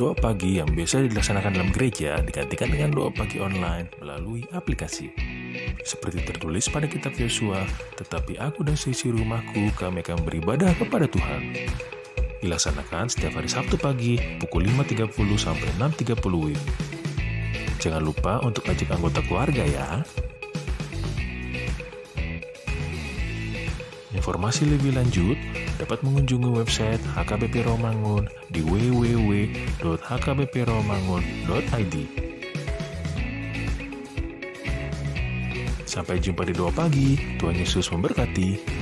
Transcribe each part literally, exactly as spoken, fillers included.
Doa pagi yang biasa dilaksanakan dalam gereja digantikan dengan doa pagi online melalui aplikasi. Seperti tertulis pada kitab Yosua, "Tetapi aku dan seisi rumahku, kami akan beribadah kepada Tuhan." Dilaksanakan setiap hari Sabtu pagi pukul lima tiga puluh sampai enam tiga puluh W I B. Jangan lupa untuk ajak anggota keluarga ya. Informasi lebih lanjut dapat mengunjungi website H K B P Rawamangun di w w w dot h k b p rawamangun dot i d. Sampai jumpa di Doa Pagi. Tuhan Yesus memberkati.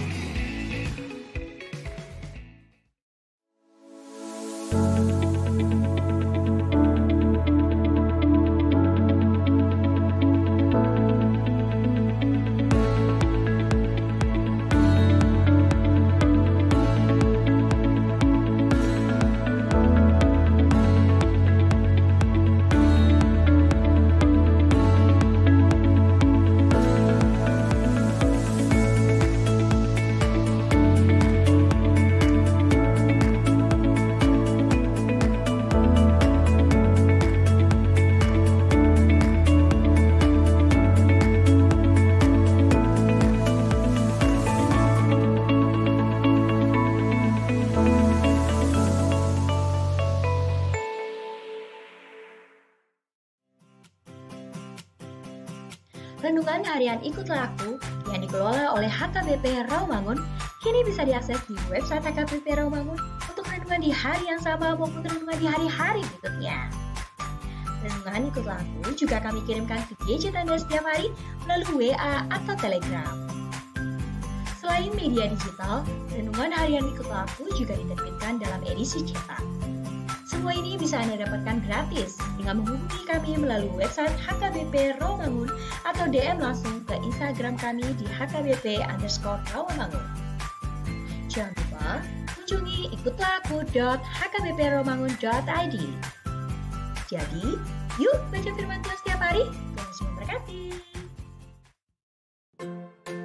Renungan Harian Ikutlah Aku yang dikelola oleh H K B P Rawamangun kini bisa diakses di website H K B P Rawamangun untuk renungan di hari yang sama maupun renungan di hari-hari berikutnya. Renungan Ikutlah Aku juga kami kirimkan ke gadget Anda setiap hari melalui W A atau Telegram. Selain media digital, Renungan Harian Ikutlah Aku juga diterbitkan dalam edisi cetak. Semua ini bisa Anda dapatkan gratis dengan menghubungi kami melalui website H K B P Rawamangun atau D M langsung ke Instagram kami di H K B P underscore Rawamangun. Jangan lupa kunjungi ikutlah aku dot h k b p rawamangun dot i d. Jadi, yuk baca firman Tuhan setiap hari. Tuhan Yesus memberkati.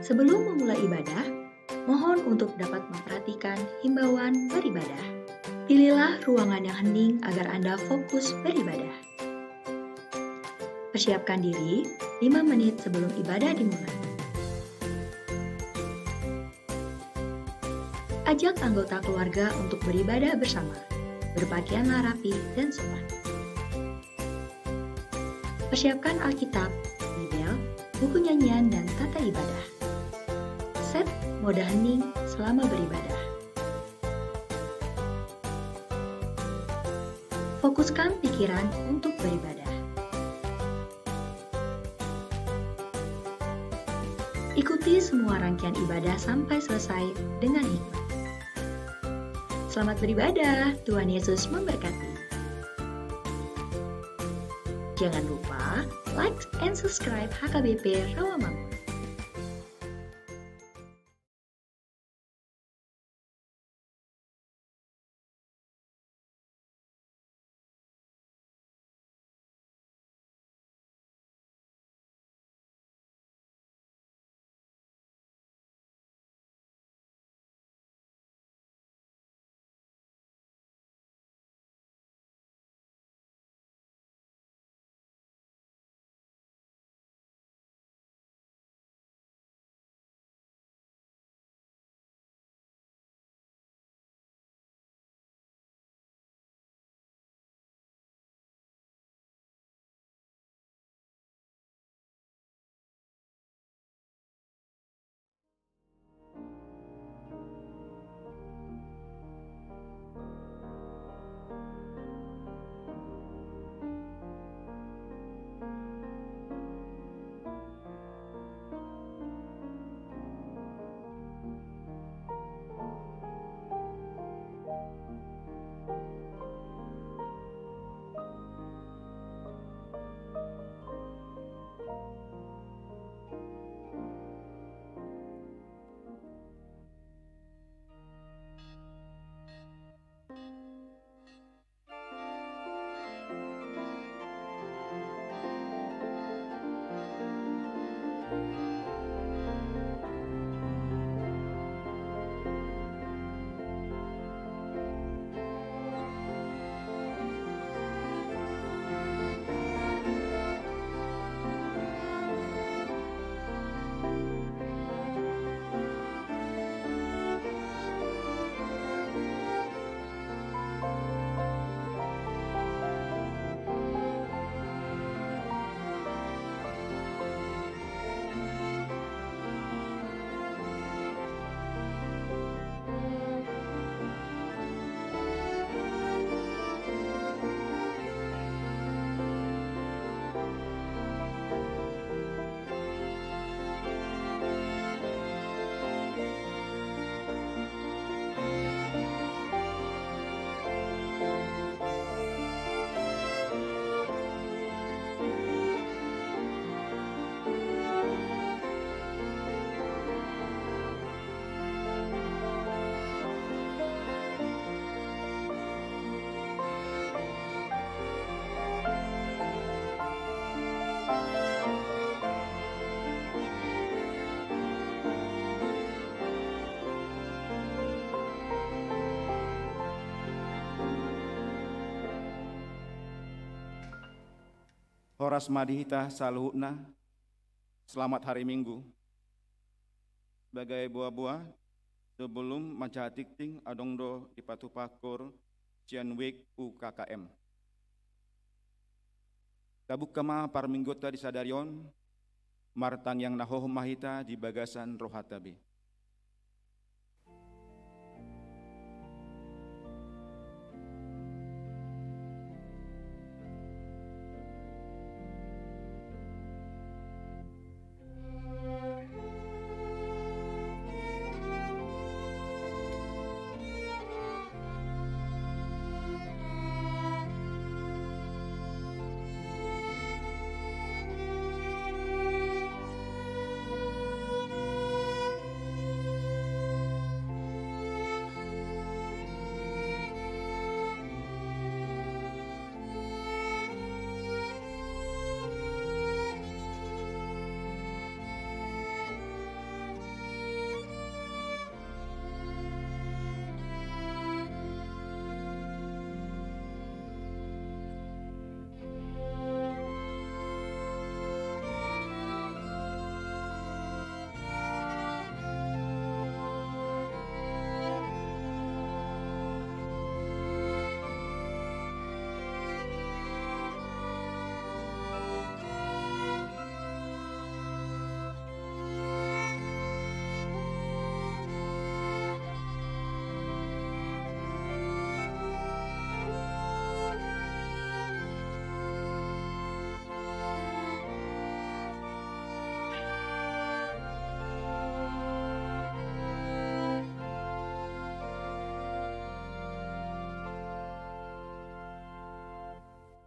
Sebelum memulai ibadah, mohon untuk dapat memperhatikan himbauan beribadah. Pilihlah ruangan yang hening agar Anda fokus beribadah. Persiapkan diri lima menit sebelum ibadah dimulai. Ajak anggota keluarga untuk beribadah bersama. Berpakaianlah rapi dan sopan. Persiapkan Alkitab, Bibel, buku nyanyian, dan tata ibadah. Set mode hening selama beribadah. Fokuskan pikiran untuk beribadah. Ikuti semua rangkaian ibadah sampai selesai dengan hikmat. Selamat beribadah, Tuhan Yesus memberkati. Jangan lupa like and subscribe H K B P Rawamangun. Horas ma di hita saluhutna. Selamat hari Minggu. Sebagai boa-boa, sebelum manjaha tingting, adong do dipatupa koor sian W K U K K M. Tabuka ma parmingguonta di sadari on, martangiang na hohom ma hita di bagasan rohanta be.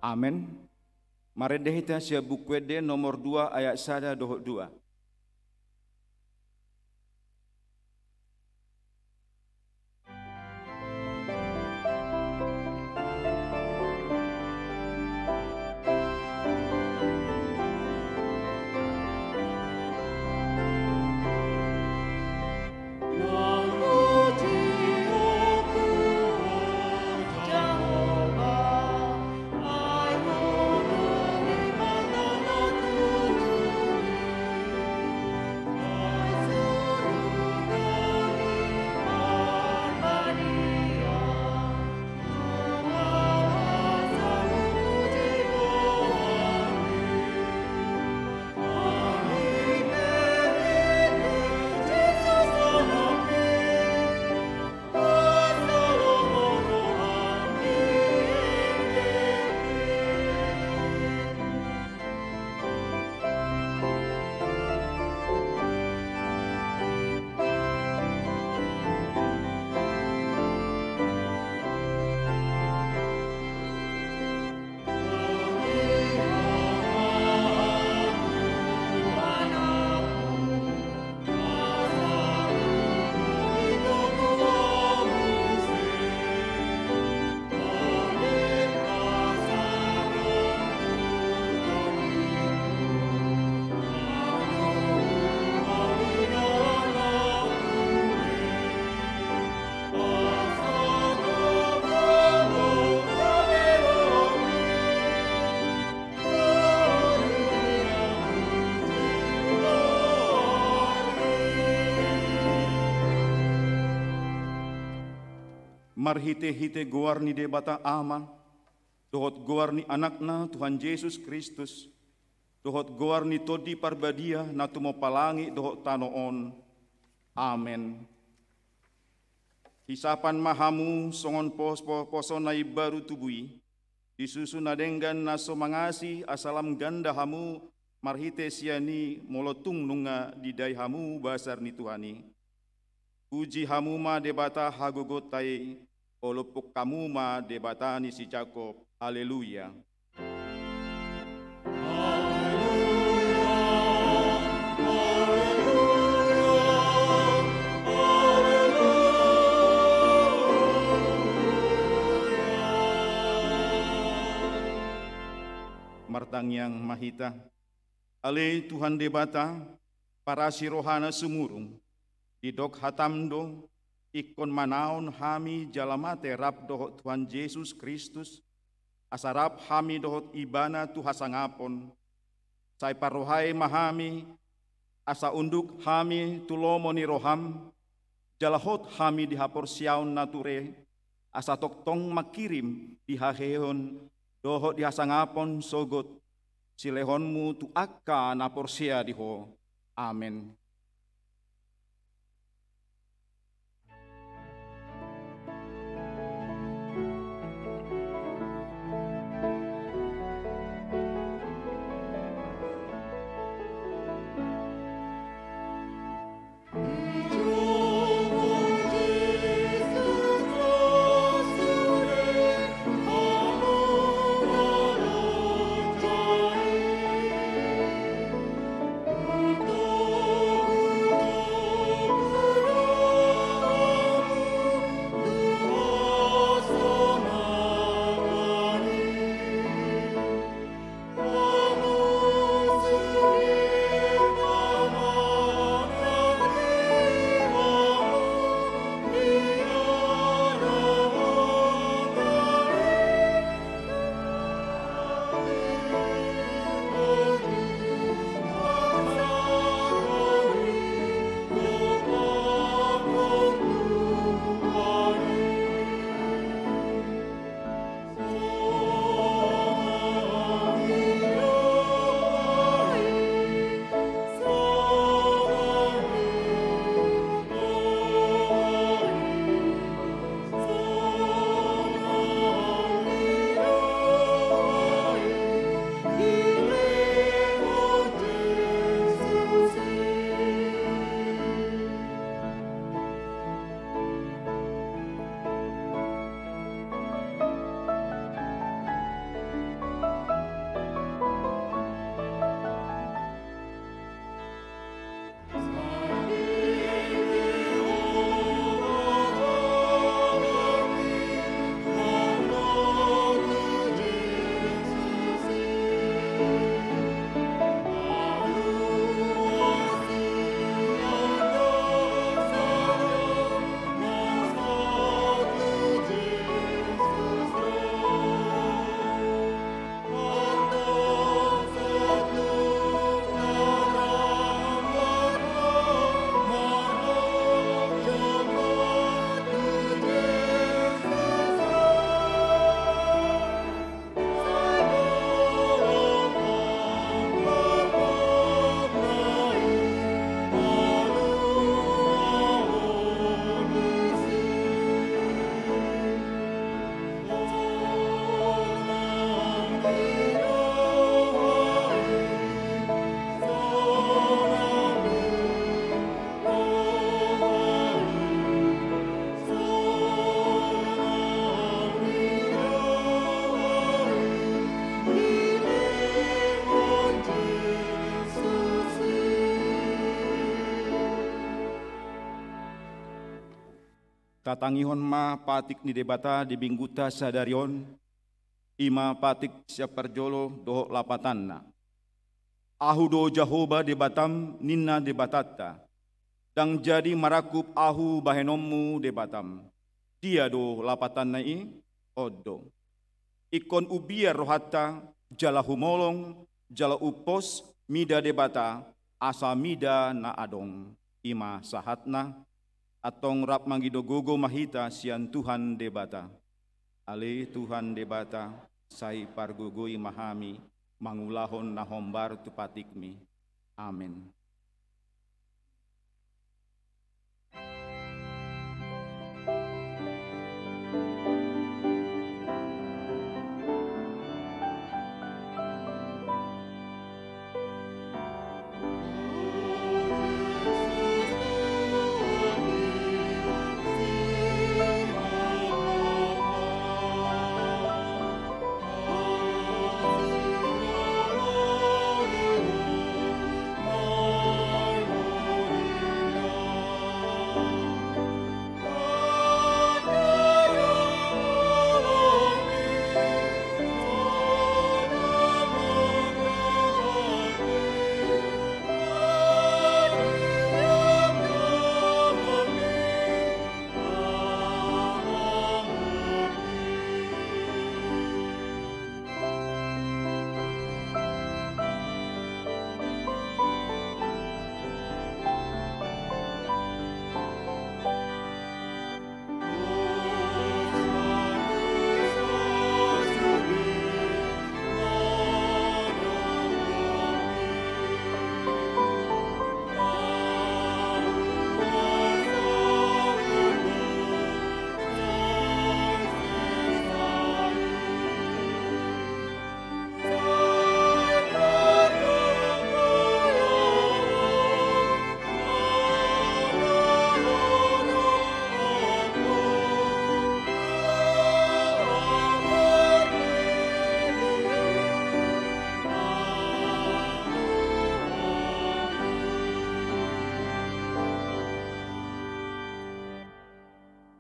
Amen. Marende hita sian Buku Ende nomor dua ayat sada dohot dua. Marhitehite goar ni Debata Ama, dohot goar ni Anakna Tuhan Jesus Kristus, dohot goar ni Tondi Parbadia na tumompa langit dohot tano on. Amen. Hisapan ma hamu songon pos-, po-, poso na imbaru tubu i, di susu na denggan na so mangasi asa lam ganda hamu marhite sian i molo tung nunga didai hamu basar ni Tuhan i. Puji hamu ma Debata hagogoonta i, olophon hamu ma Debata ni si Jakob. Haleluya. Martangiang ma hita. Ale Tuhan Debata, parasi roha na sumurung, didok hatam do, ingkon manaon hami jala mate rap dohot Tuhan Jesus Kristus, asa rap hami dohot Ibana tu hasangapon. Sai parrohai ma hami, asa unduk hami tu lomo ni roham, jala hot hami di haporseaon na ture, asa tongtong mangkirim di haheheon dohot di hasangapon sogot silehonmu tu angka na porsea di Ho. Amen. Tatangihon ma patik ni Debata di minggunta sadari on, i ma patik sian parjolo dohot lapatanna. Ahu do Jahowa Debatam, ninna Debatanta. Ndang jadi marangkup Ahu bahenonmu Debatam. Dia do lapatanna i? On do. Ingkon umbiar rohanta, jala humolong, jala umpos mida Debata, asa mida na adong. I ma sahatna. Antong rap mangido gogo ma hita sian Tuhan Debata. Ale Tuhan Debata, sai pargogoi ma hami mangulahon na hombar tu patikmi. Amen.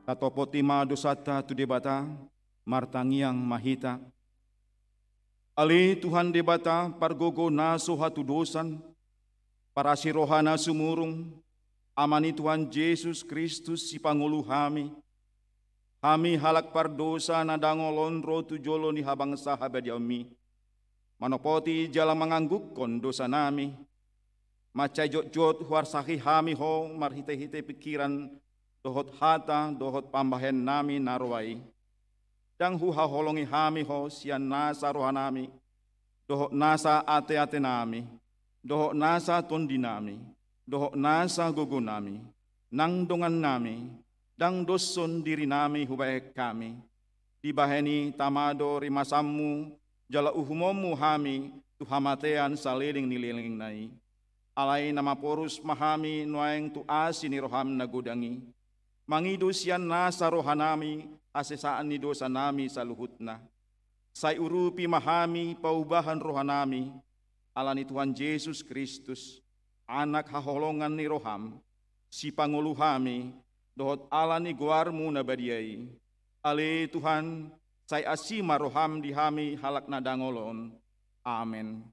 Tatopoti ma dosanta tu Debata, martangiang ma hita. Ale Tuhan Debata, pargogo na so hatudosan, parasi roha na sumurung, Ama ni Tuhan Jesus Kristus, sipangolu hami. Hami halak pardosa na dangol on ro tu jolo ni habangsa habadiaonmi, manopoti jala manganggukkon dosanami. Mansai jotjot huarsahi hami Ho marhitehite pingkiran dohot hata dohot pambahenonnami na roa i. Ndang huhaholongi hami Ho sian nasa rohanami, dohot nasa ateatenami, dohot nasa tondinami, dohot nasa gogonami, nang dongannami, ndang doshon dirinami hubahen hami. Dibahen i tama do rimasanmu jala uhumonmu hami tu hamatean saleleng ni lelengna i. Alai na maporus ma hami nuaeng tu asi ni roham na godang i, mangido sian nasa rohanami hasesaan ni dosanami saluhutna. Sai urupi ma hami paubahan rohanami, ala ni Tuhan Jesus Kristus, Anak haholongan ni roham, sipangolu hami, dohot ala ni goarmu na badia i. Ale Tuhan, sai asi ma roham di hami halak na dangol on. Amen.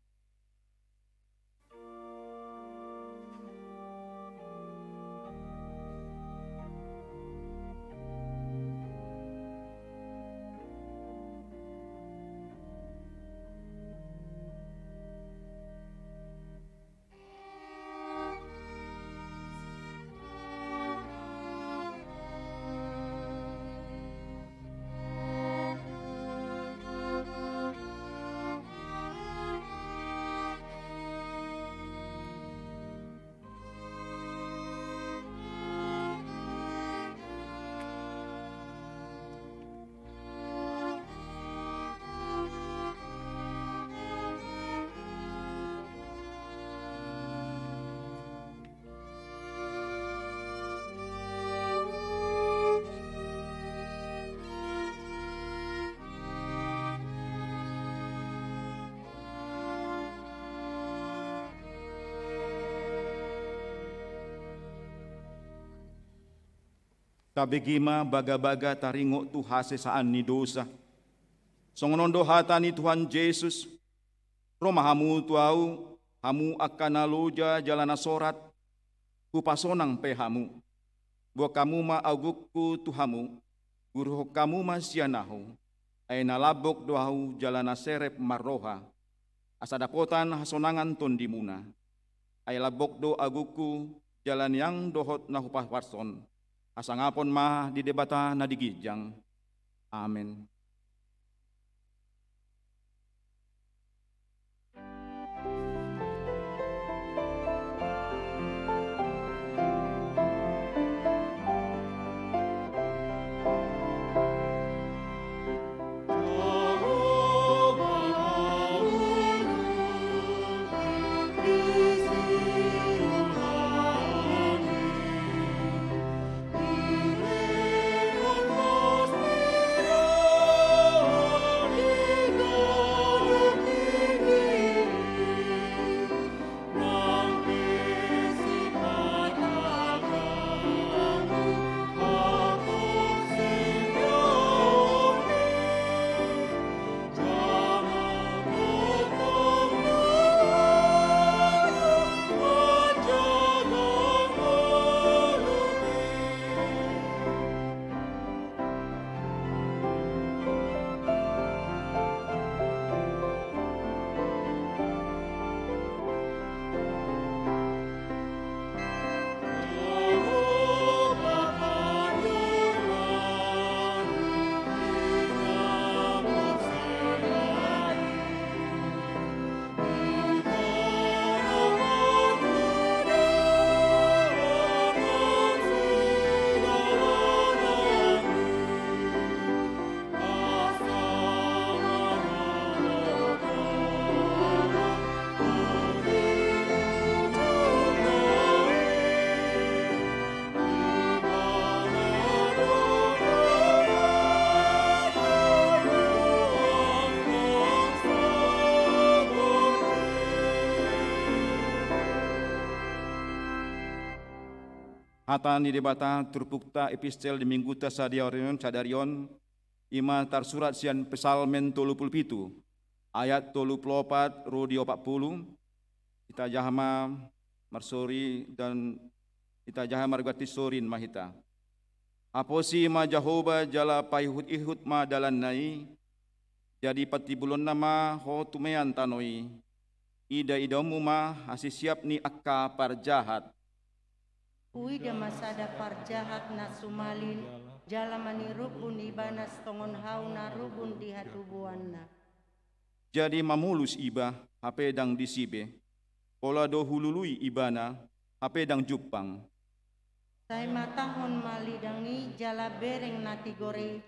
Tabege ma bagabaga taringot tu hasesaan ni dosa. Songon on do hata ni Tuhan Jesus: Ro ma hamu tu Ahu, hamu angka na loja jala na sorat, hupasonang pe hamu. Boan hamu ma agogonku tu hamu, guruhon hamu ma sian Ahu, ai na lambok do Ahu jala na serep marroha, asa dapotan hasonangan tondimuna. Ai lambok do agogonku jala niang dohot na hupaparson. Hasangapon ma di Debata na di ginjang. Amen. Hata ni Debata turpukta epistel di mingguta sadari on, sadari on, ima tarsurat sian Psalmen tolu pulu pitu, ayat tolu pulu opat ro di opat pulu. Ita jaha ma marsori dan ita jaha marganti sorin ma hita. Haposi ma Jahowa jala paihut-ihut ma dalanna i, jadi patibulonna ma ho tumean tano i. Ida-idaonmu ma hasisiap ni angka parjahat. Huida ma sada parjahat na sumalin, jala manirumbun ibana songon hau na rumbun di hatubuanna. Jadi mamolus iba hape ndang disi be, pola do hulului ibana hape ndang jumpang. Sai matangkon ma lidang i jala bereng na tigor i,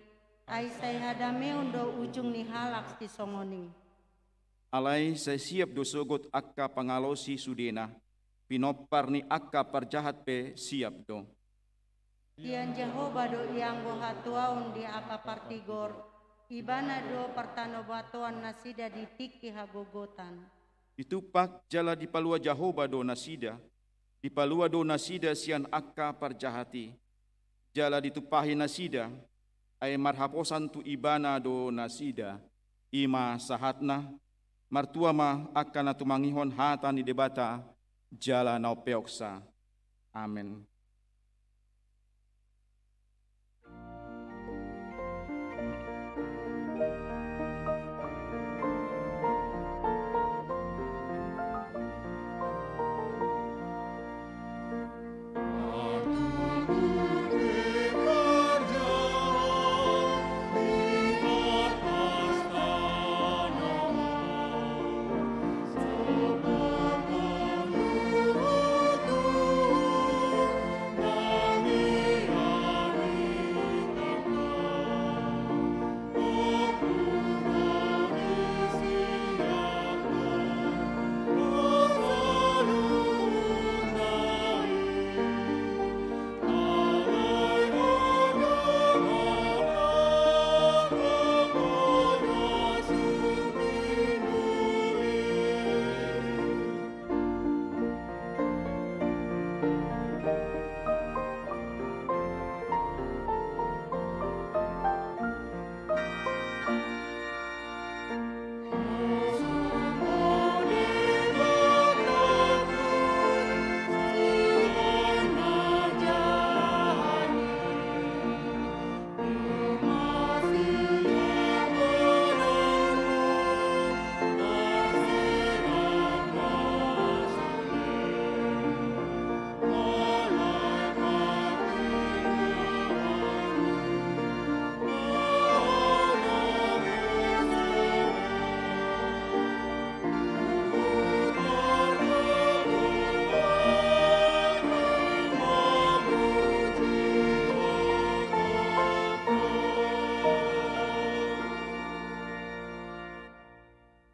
ai sai hadameon do ujung ni halak sisongon i. Alai sai siap do sogot angka pangalosi sudena, pinompar ni angka parjahat pe siap do. Sian Jahowa do ianggo hatuaon di angka partigor, ibana do partanobatoan nasida di tingki hagogotan. Ditumpak jala dipalua Jahowa do nasida, dipalua do nasida sian angka parjahat i. Jala ditumpahi nasida, ai marhaposan tu ibana do nasida. Ima sahatna, martua ma angka na tumangihon hata ni Debata, jala na umpeopsa. Amen.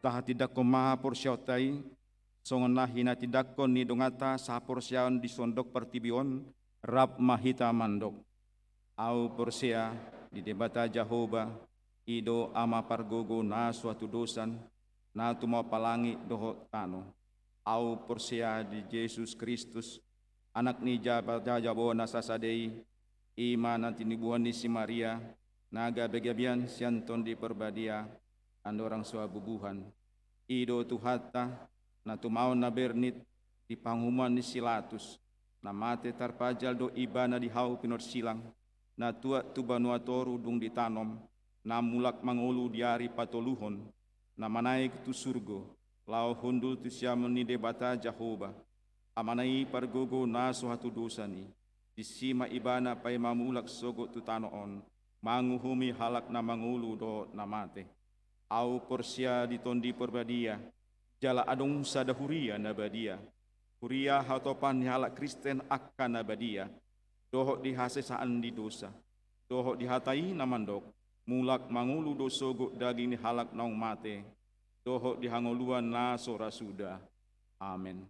Tahatindangkon ma haporseaonta i, songon na hinatindangkon ni donganta sahaporseaon di sondok portibi on, rap ma hita mandok. Ahu porsea di Debata Jahowa, i do Ama pargogo na so hatudosan, na tumompa langit dohot tano. Ahu porsea di Jesus Kristus, Anak ni Debata jabu na sasada i, i ma na tinibuan ni si Maria, na gabe-gabean sian Tondi Parbadia, andorang so habubuhan. I do Tuhanta, na tumaon na bernit di panguhuman ni si Latus, na mate tarpajal do ibana di hau pinorsilang, na tuat tu banua toru dung ditanom, na mulak mangolu di ari patoluhon, na manaek tu surgo, laho hundul tu siamun ni Debata Jahowa, Amana i pargogo na so hatudosan i, disi ma ibana paima mulak sogot tu tano on, manguhumi halak na mangolu dohot na mate. Ahu porsea di Tondi Parbadia, jala adong sada huria na badia. Huria hatopan ni halak Kristen angka na badia, dohot di hasesaan ni dosa, dohot di hata i na mandok, mulak mangolu do sogot daging ni halak naung mate, dohot di hangoluan na so ra suda. Amen.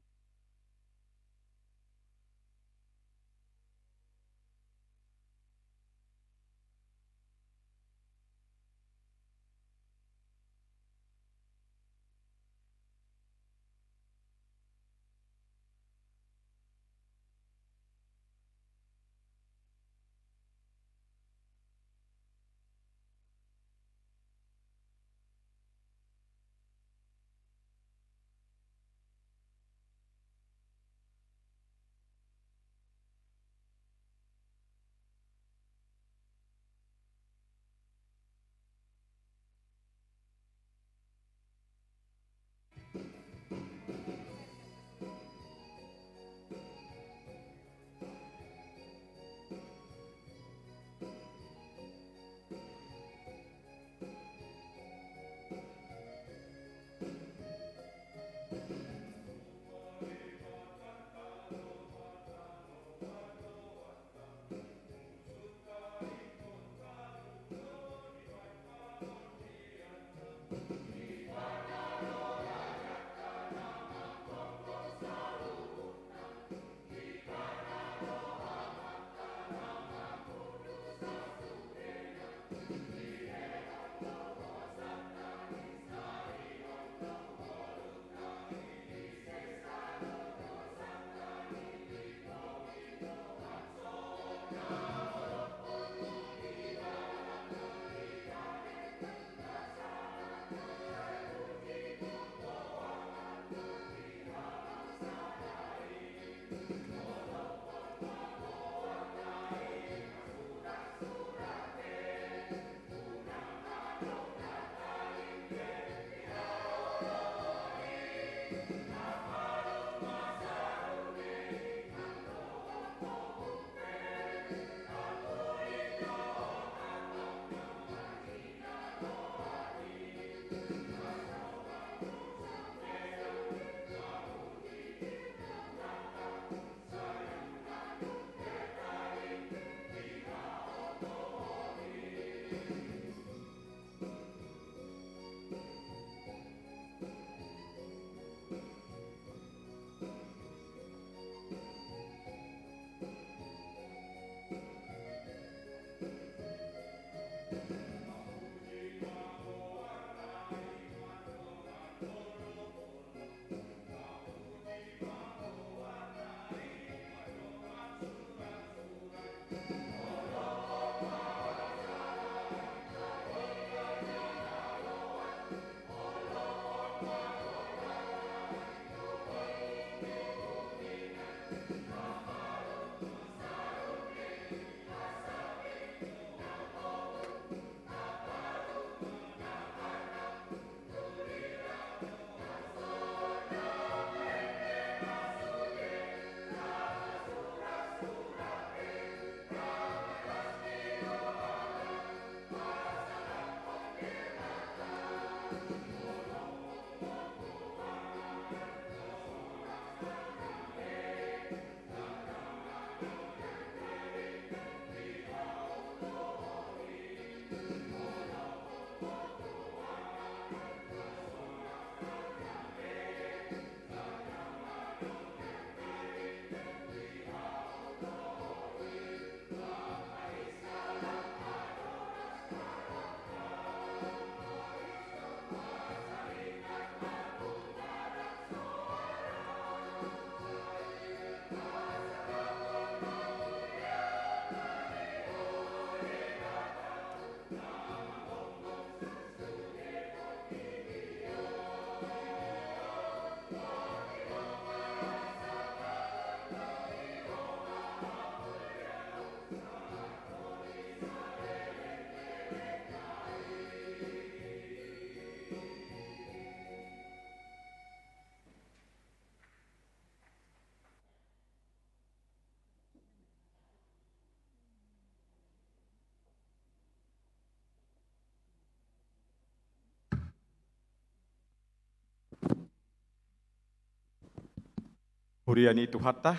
Huria ni Tuhanta,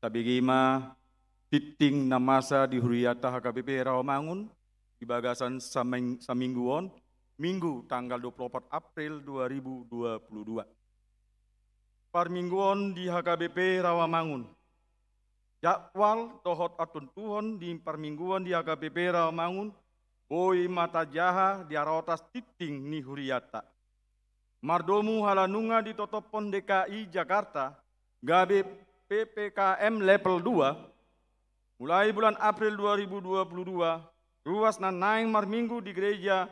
tabege ma tingting na masa di huriata H K B P Rawamangun di bagasan saming-, saminggu on, Minggu tanggal dua puluh opat April dua ribu dua puluh dua. Parmingguon di H K B P Rawamangun. Jadwal dohot hatontuhon di parmingguon di H K B P Rawamangun boi ma tajaha di harotas tingting ni huriata. Mardomu halak nunga ditotophon D K I Jakarta gabe P P K M level dua, mulai bulan April dua ribu dua puluh dua, ruas na naeng marminggu di gereja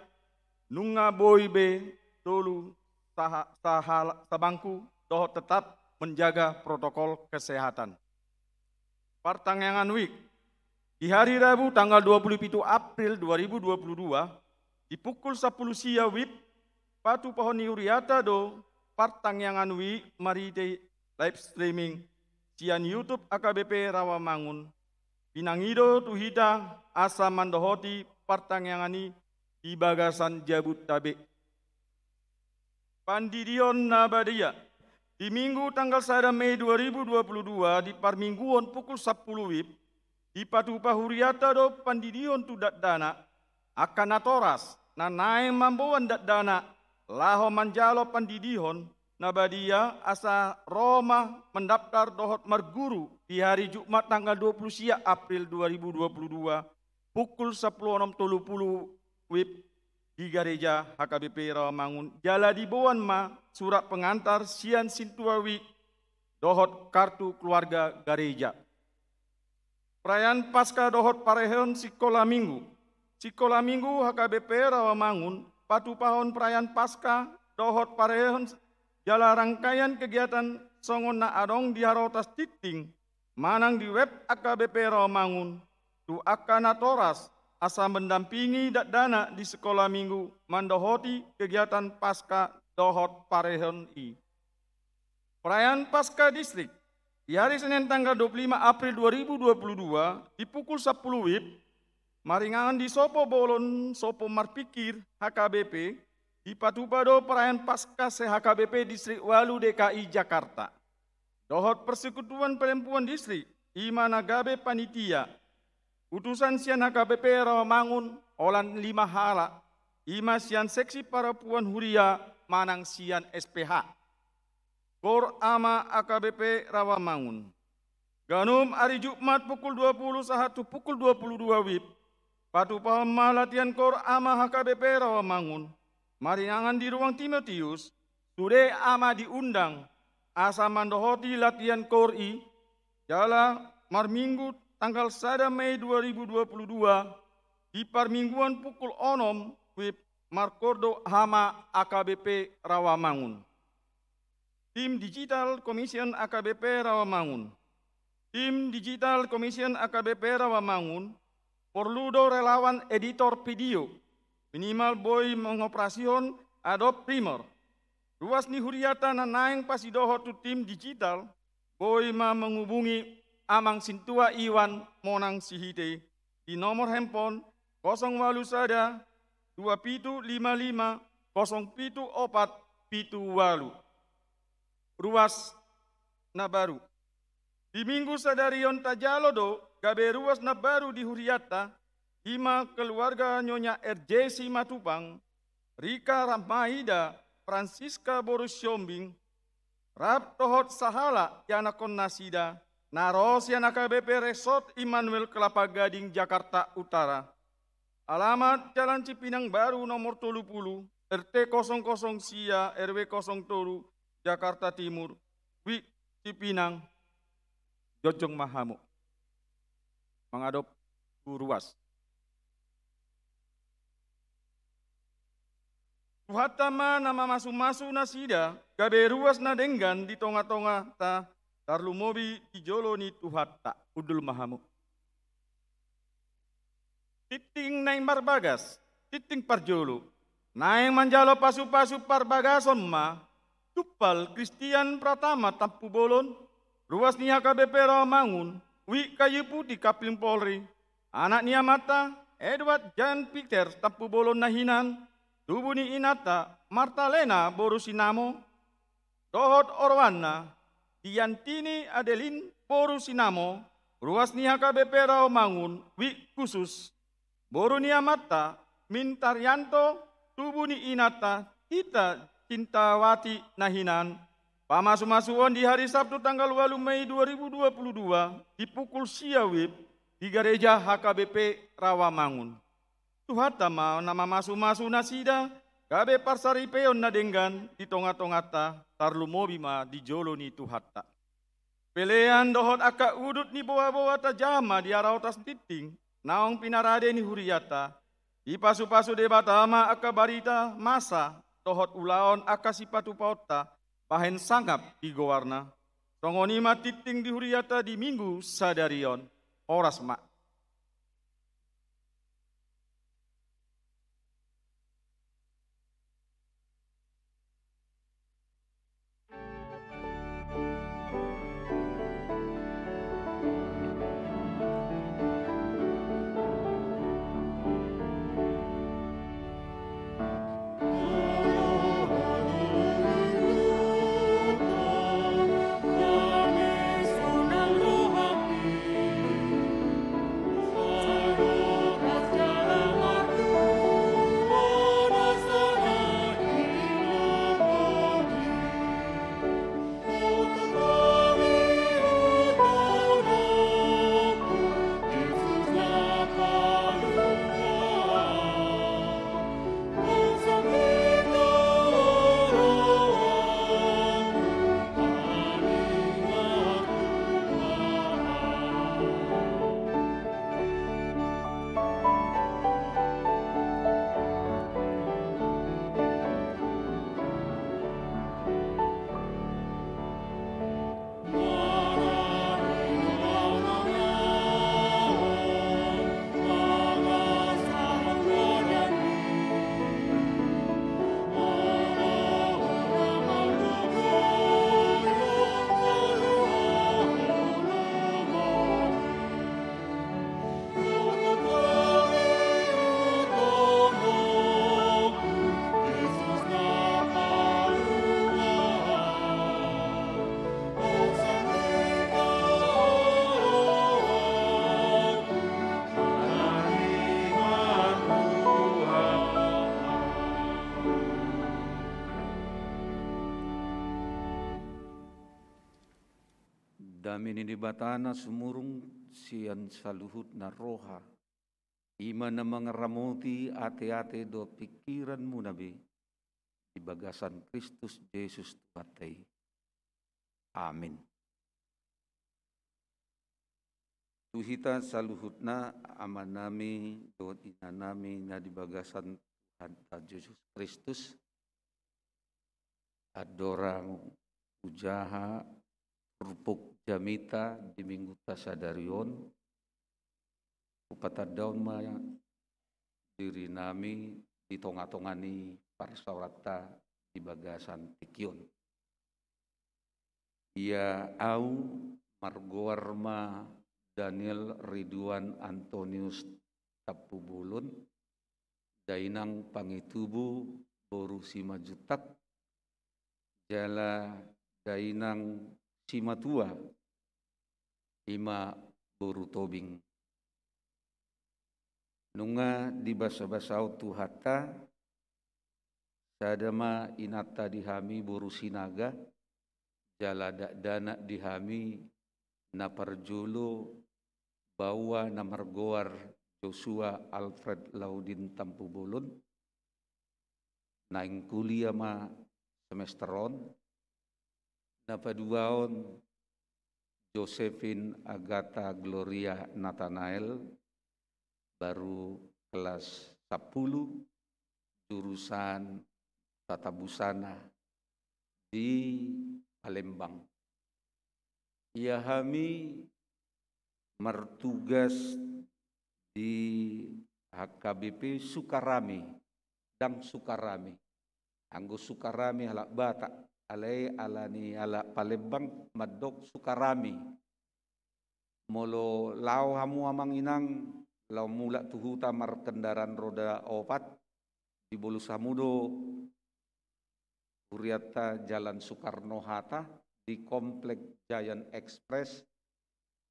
nunga boi be tolu saha-, sahala-, sabangku dohot tetap menjaga protokol kesehatan. Partangiangan WIB. Di hari Rabu tanggal dua puluh pitu April dua ribu dua puluh dua, di pukul sampulu sia WIB, patupahon ni huriata do partangiangan WIB marhite live streaming sian YouTube H K B P Rawamangun. Pinangido tu hita asa mandohoti partangiangan i di bagasan jabuta be. Pandidion na badia. Di Minggu tanggal sada Mei dua ribu dua puluh dua, di parmingguon pukul sampulu WIB, dipatupa huriata do pandidion tu dakdanak, angka natoras na naeng mamboan dakdanak laho manjalo pandidihon na badia asa ro ma mandaptar dohot marguru di hari Jumat tanggal dua puluh sia April dua ribu dua puluh dua, pukul sampulu onom tolu pulu WIB di gareja H K B P Rawamangun, jala diboan ma surat pengantar sian sintua WIB dohot kartu keluarga gareja. Perayaan Paskah dohot parehon sikola Minggu. Sikola Minggu H K B P Rawamangun patupahon perayaan Paskah dohot parehon jala rangkaian kegiatan songon na adong di harotas tingting manang di web H K B P Rawamangun tu angka natoras asa mendampingi dakdanak di sikola Minggu mandohoti kegiatan Paskah dohot parehon i. Perayaan Paskah Distrik. Di hari Senin tanggal dua puluh lima April dua ribu dua puluh dua, di pukul sampulu WIB, maringanan di Sopo Bolon, Sopo Marpikir, H K B P, dipatupa do perayaan Paskah se-H K B P Distrik ualu D K I Jakarta. Dohot Persekutuan Perempuan Distrik, i ma na gabe panitia. Utusan sian H K B P Rawamangun, holan lima halak, i ma sian seksi perempuan huria manang sian S P H. Koor Ama H K B P Rawamangun. Ganup ari Jumat pukul dua pulu sahat tu pukul dua pulu dua WIB, patupahon ma latihan koor Ama H K B P Rawamangun, maringanan di Ruang Timotius, sude ama diundang, asa mandohoti latihan koor i, jala marminggu tanggal sada Mei dua ribu dua puluh dua, di parmingguan pukul onom WIB, markoor do Ama H K B P Rawamangun. Tim Digital Commission H K B P Rawamangun. Tim Digital Commission H K B P Rawamangun, porlu do relawan editor video, minimal boi mangoperasihon Adobe Premiere. Ruas ni huriata na naeng pasidohot tu tim digital, boi ma mangubungi Amang Sintua Iwan monang sihite di nomor handphone kosong ualu sada, dua pitu lima lima, kosong pitu opat, pitu ualu. Ruas na baru. Di Minggu sadari on tajalo do gabe ruas na baru di huriata, i ma keluarga Nyonya R J Simatupang, Rika Rahmaida, Francisca boru Siombing, rap dohot sahalak ianakhon nasida, na ro sian H K B P Resort Immanuel Kelapa Gading, Jakarta Utara. Alamat Jalan Cipinang Baru nomor tolu pulu, R T kosong kosong sia, R W kosong tolu, Jakarta Timur, WIB Cipinang, jongjong ma hamu. Mangadop tu ruas. Tuhanta ma na mamasumasu nasida, gabe ruas na denggan di tongatonganta, tarlumobi di jolo ni Tuhanta. Hundul ma hamu. Tingting naeng marbagas, tingting parjolo. Naeng manjalo pasupasu parbagason ma, Tumpal Kristian Pratama Tampubolon, ruas ni H K B P Rawamangun, WIB Kayu Putih Kapling Polri, anak ni amanta, Edward Jan Peter Tampubolon na hinan, tubu ni inanta, Marta Lena boru Sinamo, dohot oroanna, Diantini Adelin boru Sinamo, ruas ni H K B P Rawamangun, Wik Khusus, boru ni amanta, Mintaryanto, tubu ni inanta, Tita Cintawati na hinan, pamasu-masuon di hari Sabtu tanggal ualu Mei dua ribu dua puluh dua di pukul sia wib di gareja H K B P Rawamangun. Tuhanta ma na mamasu-masu nasida, gabe parsaripeon na denggan di tonga-tonganta, tarlumobi ma di jolo ni Tuhanta. Pelean dohot angka udut ni boa-boa tajaha ma di ara otas tinting, naung pinarade ni huriata, dipasu-pasu Debata ma angka barita masa, dohot ulaon angka sipatupaonta, bahen sangap di goarna. Songon i ma tinting di huriata di Minggu sadari on. Horas ma. Dame ni Debata na sumurung sian saluhutna roha, i ma na mangaramoti ate-ate dohot pingkiranmuna be, di bagasan Kristus Jesus Tuhanta i. Amin. Tu hita saluhutna, amanami dohot inanami na di bagasan Tuhanta Jesus Kristus, andorang hujaha turpuk jamita di Minggunta sadari on, hupatandahon ma dirinami di tonga-tonga ni parsaoranta di bagasan tingki on. Ia au margoar ma Daniel Ridwan Antonius Tampubolon, dainang Pangitubu boru Simanjuntak, jala dainang Simatua, i ma boru Tobing. Nunga dibasabasahon Tuhanta, sada ma inanta di hami boru Sinaga, jala dakdanak di hami na parjolo baoa na margoar Joshua Alfred Laudin Tampubolon, naeng kuliah ma semester on, na paduahon Josephine Agatha Gloria Nathanael, baru kelas sampulu, jurusan Tata Busana di Palembang. Ia hami martugas di H K B P Sukarami, dang Sukarami. Anggo Sukarami halak Batak, alai ala ni halak Palembang mandok Sukarami. Molo laho hamu amang inang, laho mulak tu huta markendaraan roda opat, dibolus hamu do hurianta Jalan Soekarno Hatta, di Komplek Giant Express,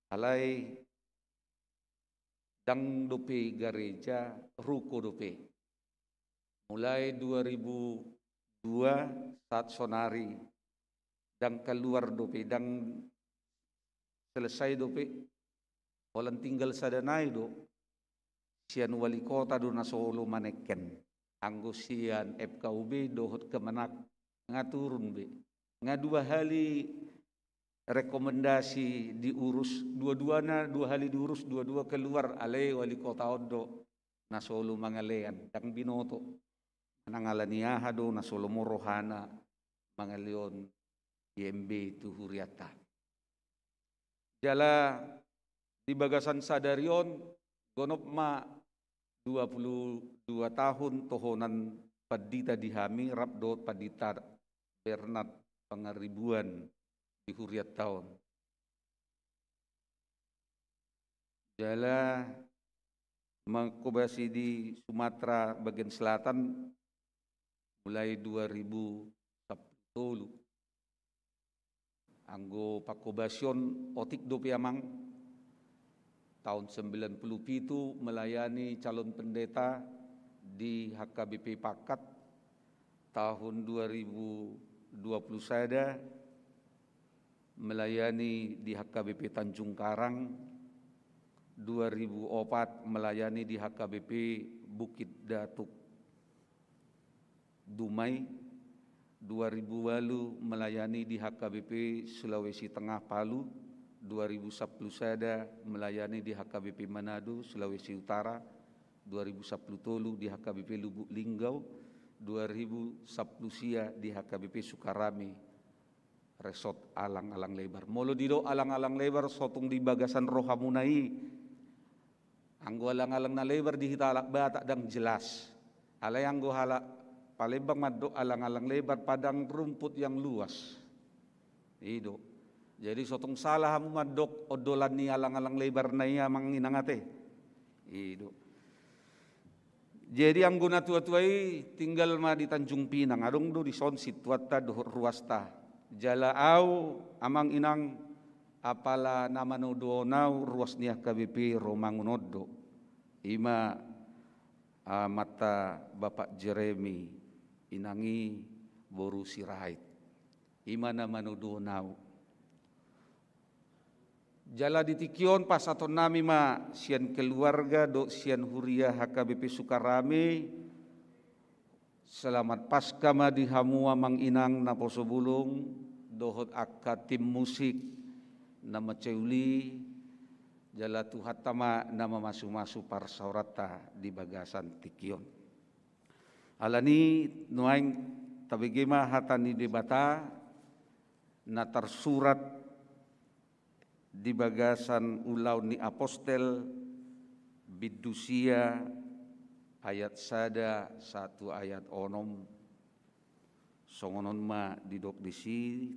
alai ndang dope gareja, ruko dope. Mulai dua ribu dua sahat sonari, ndang kaluar dope, ndang selesai dope. Holan tinggal sada nai do, sian wali kota do na so olo maneken. Anggo sian F K U B dohot Kemenag nga turun be. Nga dua hali rekomendasi diurus, dua-duana dua hali diurus, dua-dua keluar, alai wali kota on do na so olo mangalean, ndang binoto. Manang ala ni aha do na so lomo rohana mangaleon I M B tu hurianta. Jala di bagasan sadari on, gonop ma dua puluh dua tahun tohonan pandita di hami, rap dohot Pandita Bernard Pangaribuan di hurianta on. Jala mangkobasi di Sumatera bagian selatan mulai dua ribu sampulu tolu. Anggo pangkobasion otik dope amang, tahun sembilan puluh pitu melayani calon pendeta di H K B P Pakat, tahun dua ribu dua puluh sada melayani di H K B P Tanjung Karang, dua ribu opat melayani di H K B P Bukit Datuk Dumai, dua ribu ualu melayani di H K B P Sulawesi Tengah Palu, dua ribu sampulu sada melayani di H K B P Manado, Sulawesi Utara, dua ribu sampulu tolu di H K B P Lubuk Linggau, dua ribu sampulu sia di H K B P Sukarame, Resort Alang-alang Lebar. Molo didok alang-alang lebar, so tung di bagasan rohamuna i. Anggo alang-alang na lebar di hita halak Batak ndang jelas. Alai anggo halak Palembang mandok alang-alang lebar, padang rumput yang luas. I do. Jadi so tung salah hamu mandok ondolan ni alang-alang lebar na i amang inang ate. I do. Jadi anggo na tua-tua i tinggal ma di Tanjung Pinang, adong do dison situanta dohot ruasta. Jala au amang inang, apala na manodohon au ruas ni H K B P Romangun on do. I ma amanta Bapak Jeremy, inang i boru Sirait. I ma na manodohon au. Jala di tingki on pasahatonnami ma sian keluarga dohot sian huria H K B P Sukarame, selamat Paskah ma di hamu amang inang naposo bulung dohot angka tim musik na mansai uli, jala Tuhanta ma na mamasu-masu parsaoranta di bagasan tingki on. Alani nuaeng tabege ma hata ni Debata na tarsurat di bagasan Ulaon ni Apostel, bindu sia, ayat sada sahat tu ayat onom. Songon on ma didok disi,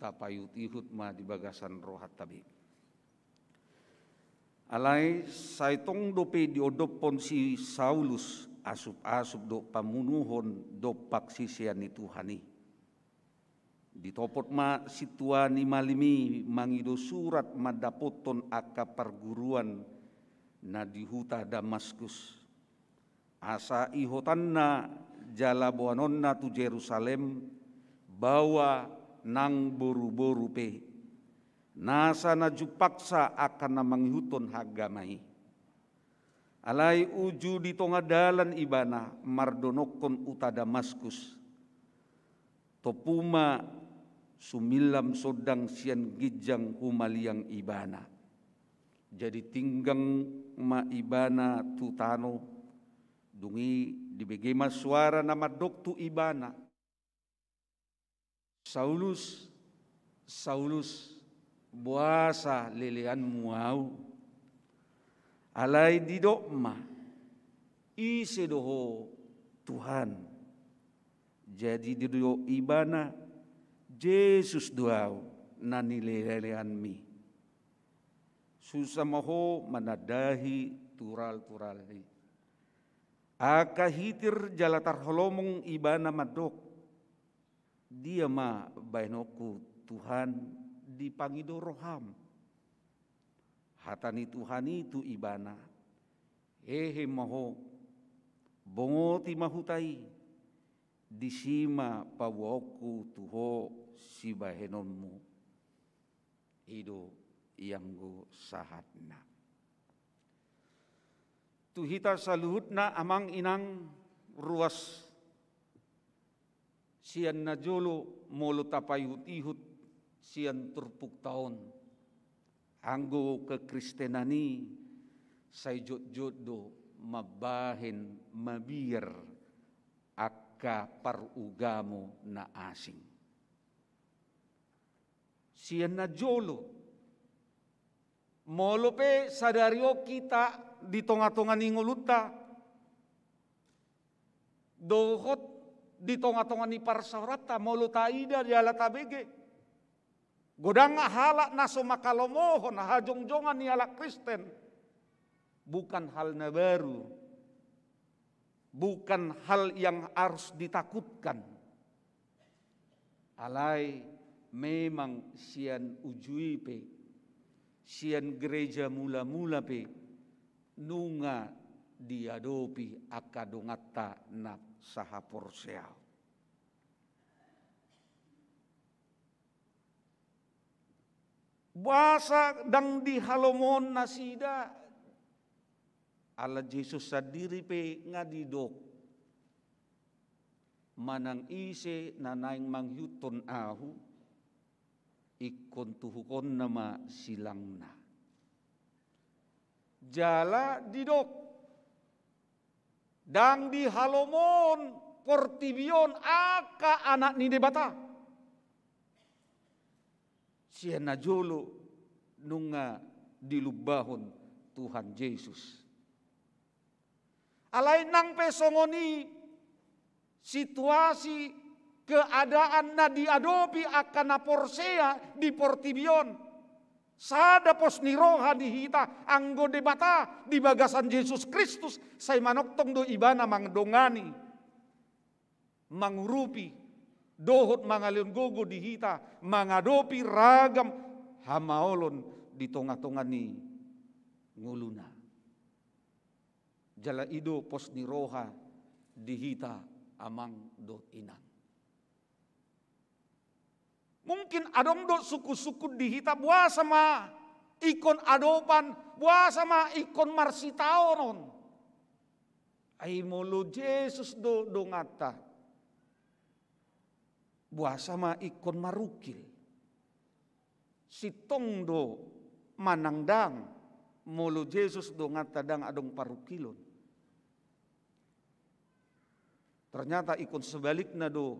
tapaihut-ihut ma di bagasan rohanta be. Alai sai tong dope diondophon si Saulus asup-asup dohot pamunuhon dompak sisean ni Tuhan i. Ditopot ma sintua ni malim i mangido surat mandapothon angka parguruan na di huta Damaskus, asa ihotanna jala boanonna tu Jerusalem baoa nang boru-boru pe, nasa na jumpangsa angka na mangihuthon hagama i. Alai uju di tonga dalan ibana mardonokkon huta Damaskus, tompu ma sumillam sondang sian ginjang humaliang ibana. Jadi tinggang ma ibana tu tano, dung i dibege ma suara na mandok tu ibana: Saulus, Saulus, boasa leleanmu au? Alai didok ma: Ise do ho, Tuhan? Jadi didok ibana: Jesus do au, na nileleanmi. Susa ma ho manandahi tural-tural i. Angka hitir jala tarholomong ibana mandok: Dia ma baenonku Tuhan, dipangido roham. Hata ni Tuhan i tu ibana: Hehe ma ho, bongoti ma huta i, disi ma paboaonku tu ho sibahenonmu. I do ianggo sahatna. Tu hita saluhutna, amang inang, ruas sian na jolo, molo tapaihut-ihut sian turpukta on, anggo kekristenan i sai jotjot do mambahen mabiar angka parugamo na asing. Sian na jolo, molo pe sadari on hita di tonga-tonga ni ngolunta dohot di tonga-tonga ni parsaoranta, molo taida jala tabege, godang halak na so mangkalomohon hajongjongan ni halak Kristen. Bukan hal na baru, bukan hal yang harus ditakutkan. Alai memang sian uju i pe, sian gereja mula-mula pe, nunga diadopi angka donganta na sahaporseaon. Boasa ndang dihalomohon nasida? Ala Jesus sandiri pe nga didok: Manang ise na naeng mangihuthon Ahu, ingkon tuhukhonna ma silangna. Jala didok: Ndang dihalomohon portibi on angka anak ni Debata. Sian na jolo nunga dilumbahon Tuhan Jesus. Alai nang pe songon i situasi, keadaan na diadopi angka na porsea di portibi on, sada pos ni roha di hita anggo Debata di bagasan Jesus Kristus, sai manongtong do Ibana mandongani, mangurupi, dohot mangalehon gogo di hita mangadopi ragam hamaolon di tonga-tonga ni ngoluna. Jala i do pos ni roha di hita, amang dohot inang. Mungkin adong do sungkun-sungkun di hita, boasa ma ingkon adopan, boasa ma ingkon marsitaonon. Ai molo Jesus do donganta, boasa ma ingkon marungkil? Sintong do manang ndang, molo Jesus donganta ndang adong parungkilon? Ternyata ingkon sebalikna do,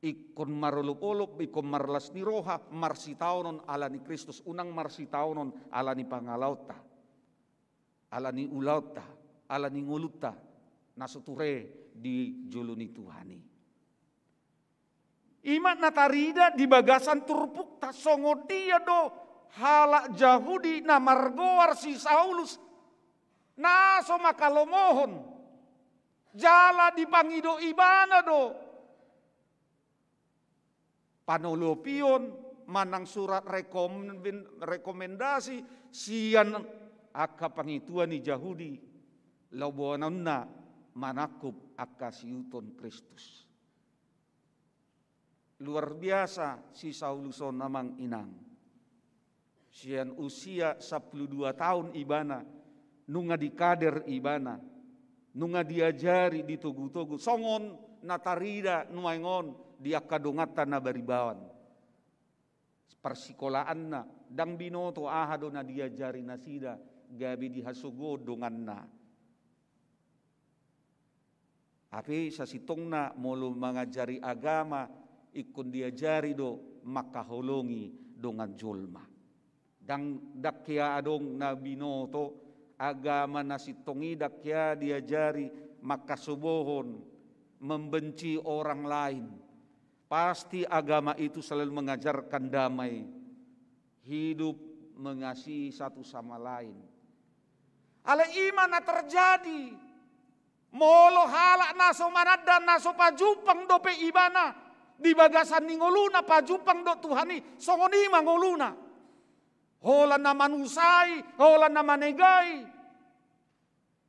ingkon marolop-olop, ingkon marlas ni roha, marsitaonon ala ni Kristus, unang marsitaonon ala ni pangalaonta, ala ni ulaonta, ala ni ngolunta na so ture di jolo ni Tuhan i. I ma na tarida di bagasan turpukta, songon dia do halak Jahudi na margoar si Saulus, na so mangkalomohon, jala dipangido ibana do panolopion manang surat rekomen-, rekomendasi sian angka pangitua ni Jahudi, laho boanonna manangkup angka siihuthon Kristus. Luar biasa si Saulus on, amang inang. Sian usia sampulu dua taon ibana, nunga dikader ibana, nunga diajari, ditogu-togu, songon na tarida nuaeng on di angka donganta na baribaon. Parsikolaanna, ndang binoto aha do na diajari nasida, gabe dihasogohon donganna. Hape sasintongna molo mangajari agama, ingkon diajari do mangkaholongi dongan jolma. Ndang, ndang hea adong na binoto agama na sintong i, ndang hea diajari mangkasobohon, membenci orang lain. Pasti agama itu selalu mengajarkan damai, hidup mengasihi satu sama lain. Alai i ma na terjadi. Molo halak na so mananda, na so pajumpang dope ibana, Di bagasan ni ngoluna pajumpang dohot Tuhan i, songon i ma ngoluna. Holan na manusai, holan na manegai.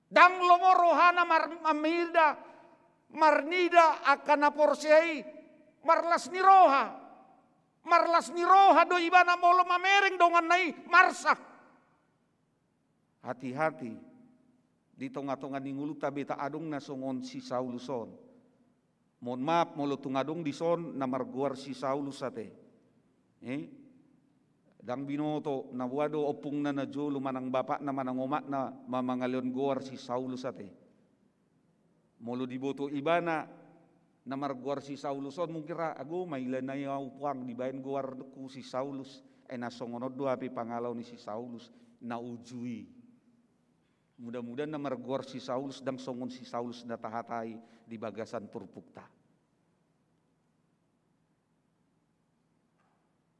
Ndang lomo rohana mar-, marnida, marnida angka na porsea i, marlas ni roha. Marlas ni roha do ibana molo mamereng donganna i marsak. Hati-hati, di tonga-tonga ni ngolunta beta adong na songon si Saulus on. Mohon maaf molo tung adong dison na margoar si Saulus ate. Eh? Ndang binoto, na boha do ompungna na jolo manang bapakna manang omakna ma-, mangalehon goar si Saulus ate. Molo diboto ibana na margoar si Saulus on, mungkin ra, "Ago, maila nai au puang dibaen goarku si Saulus, ai na songon on do hape pangalaho ni si Saulus na uju i." Mudah-mudahan na margoar si Saulus ndang songon si Saulus na tahatai di bagasan turpukta.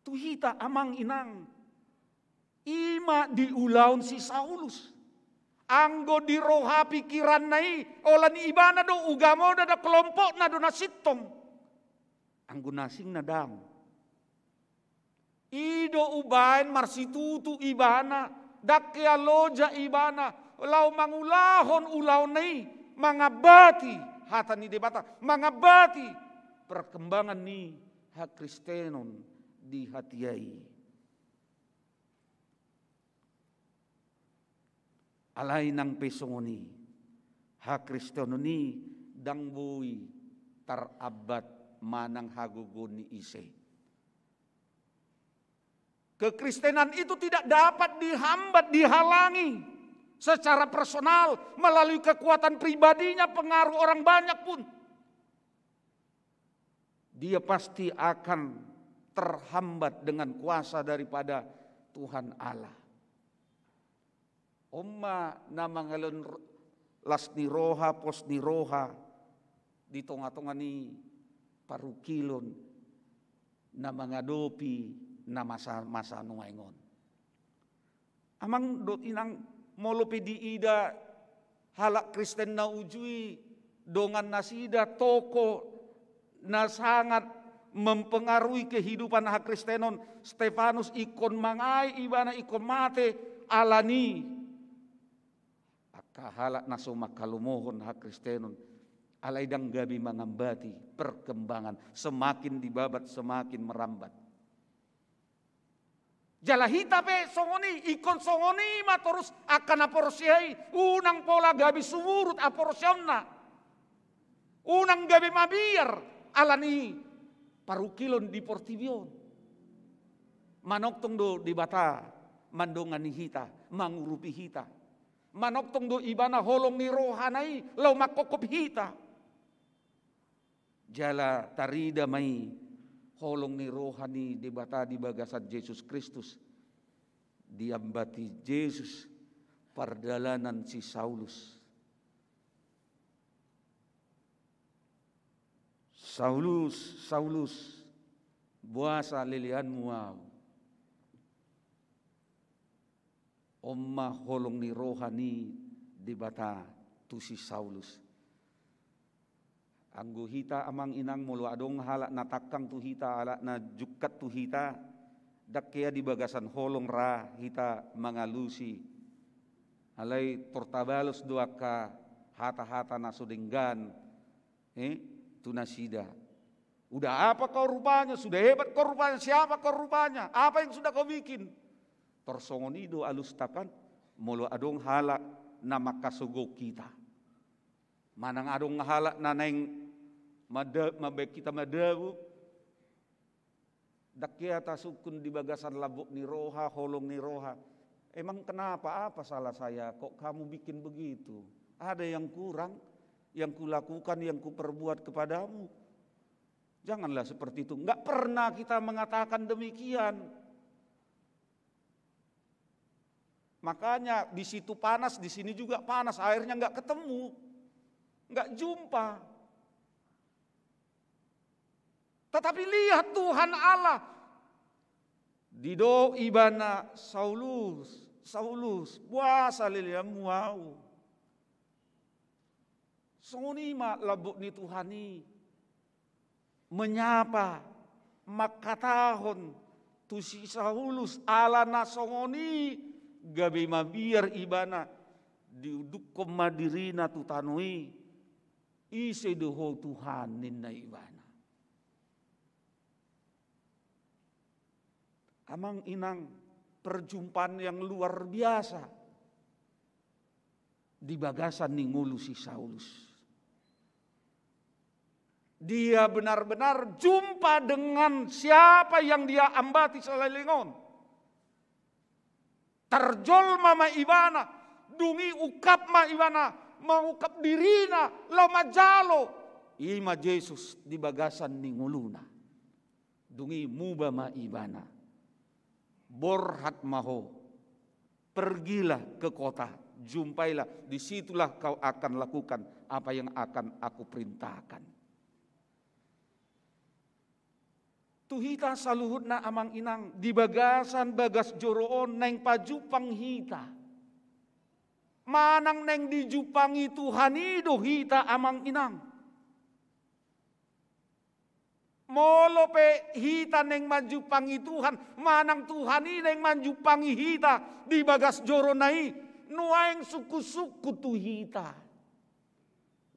Tu hita amang inang, i ma diulahon si Saulus. Anggo di roha pikiranna i, holan ibana do ugamo do, kelompokna do na sintong. Anggo na asing na ndang. I do umbaen marsitutu ibana, ndang hea loja ibana, laho mangulahon ulaonna i, mangambati hata ni Debata, mangambati perkembangan ni hakristenon di hatiha i. Alai nang pe songon i, hakristenon i ndang boi tarambat manang hagogoon ni ise. Kekristenan itu tidak dapat dihambat, dihalangi secara personal melalui kekuatan pribadinya, pengaruh orang banyak pun. Dia pasti akan terhambat dengan kuasa daripada Tuhan Allah. On ma na mangalehon ro-, las ni roha, pos ni roha di tonga-tonga ni parungkilon na mangadopi na masa-masa nuaeng on. Amang dohot inang, molo pe diida halak Kristen na uju i, dongan nasida tokoh na sangat mempengaruhi kehidupan hakristenon, Stefanus ingkon mangae ibana, ingkon mate ala ni angka halak na so manghalomohon hakristenon, alai ndang gabe mangambati perkembangan, semakin dibabat semakin merambat. Jala hita pe songon i, ingkon songon i ma torus angka na porsea i, unang pola gabe sumurut haporseaonna. Unang gabe mabiar ala ni parungkilon di portibi on. Manongtong do Debata mandongani hita, mangurupi hita. Manongtong do ibana holong ni rohana i laho manghophop hita. Jala tarida ma i holong ni roha ni Debata di bagasan Jesus Kristus. Diambati Jesus pardalanan si Saulus. "Saulus, Saulus, boasa leleanmu au?" On ma holong ni roha ni Debata tu si Saulus. Anggo hita amang inang, molo adong halak na tangkang tu hita, halak na jungkat tu hita, ndang hea di bagasan holong ra hita mangalusi. Alai tor tabalos do angka hata-hata na so denggan, eh, tu nasida. "Udah apa kau rupanya? Sudah hebat kau rupanya? Siapa kau rupanya? Apa yang sudah kau bikin?" Tor songon i do alusta kan, molo adong halak na manghasogohon hita. Manang adong halak na naeng mada-, mambaen hita madabu, ndang hea tasungkun di bagasan lambok ni roha, holong ni roha. "Emang kenapa, apa salah saya? Kok kamu bikin begitu? Ada yang kurang yang kulakukan, yang kuperbuat kepadamu?" Janganlah seperti itu. Nggak pernah kita mengatakan demikian. Makanya di situ panas, di sini juga panas, airnya nggak ketemu, nggak jumpa. Tetapi lihat Tuhan Allah, didok ibana, "Saulus, Saulus, boasa leleanmu au?" Songon i ma lambok ni Tuhan i. menyapa, mangkatahon tu si Saulus, ala na songon i gabe mabiar ibana, diudukkon ma dirina tu tano i. "Ise do Ho Tuhan?" ninna ibana. Amang inang, perjumpaan yang luar biasa di bagasan ni ngolu si Saulus. Dia benar-benar jumpa dengan siapa yang dia ambati saleleng on. Tarjolma ma ibana, dung i ungkap ma ibana, mangungkap dirina, laho manjalo. I ma Jesus di bagasan ni ngoluna. Dung i muba ma ibana. "Borhat ma ho, pergilah ke kota, jumpailah, di situlah kau akan lakukan apa yang akan aku perintahkan." Tu hita saluhutna amang inang, di bagasan bagas joro on naeng pajumpang hita. Manang naeng dijumpangi Tuhan i do hita amang inang. Molo pe hita naeng manjumpangi Tuhan, manang Tuhan i naeng manjumpangi hita di bagas jorona i, nuaeng sungkun-sungkun tu hita.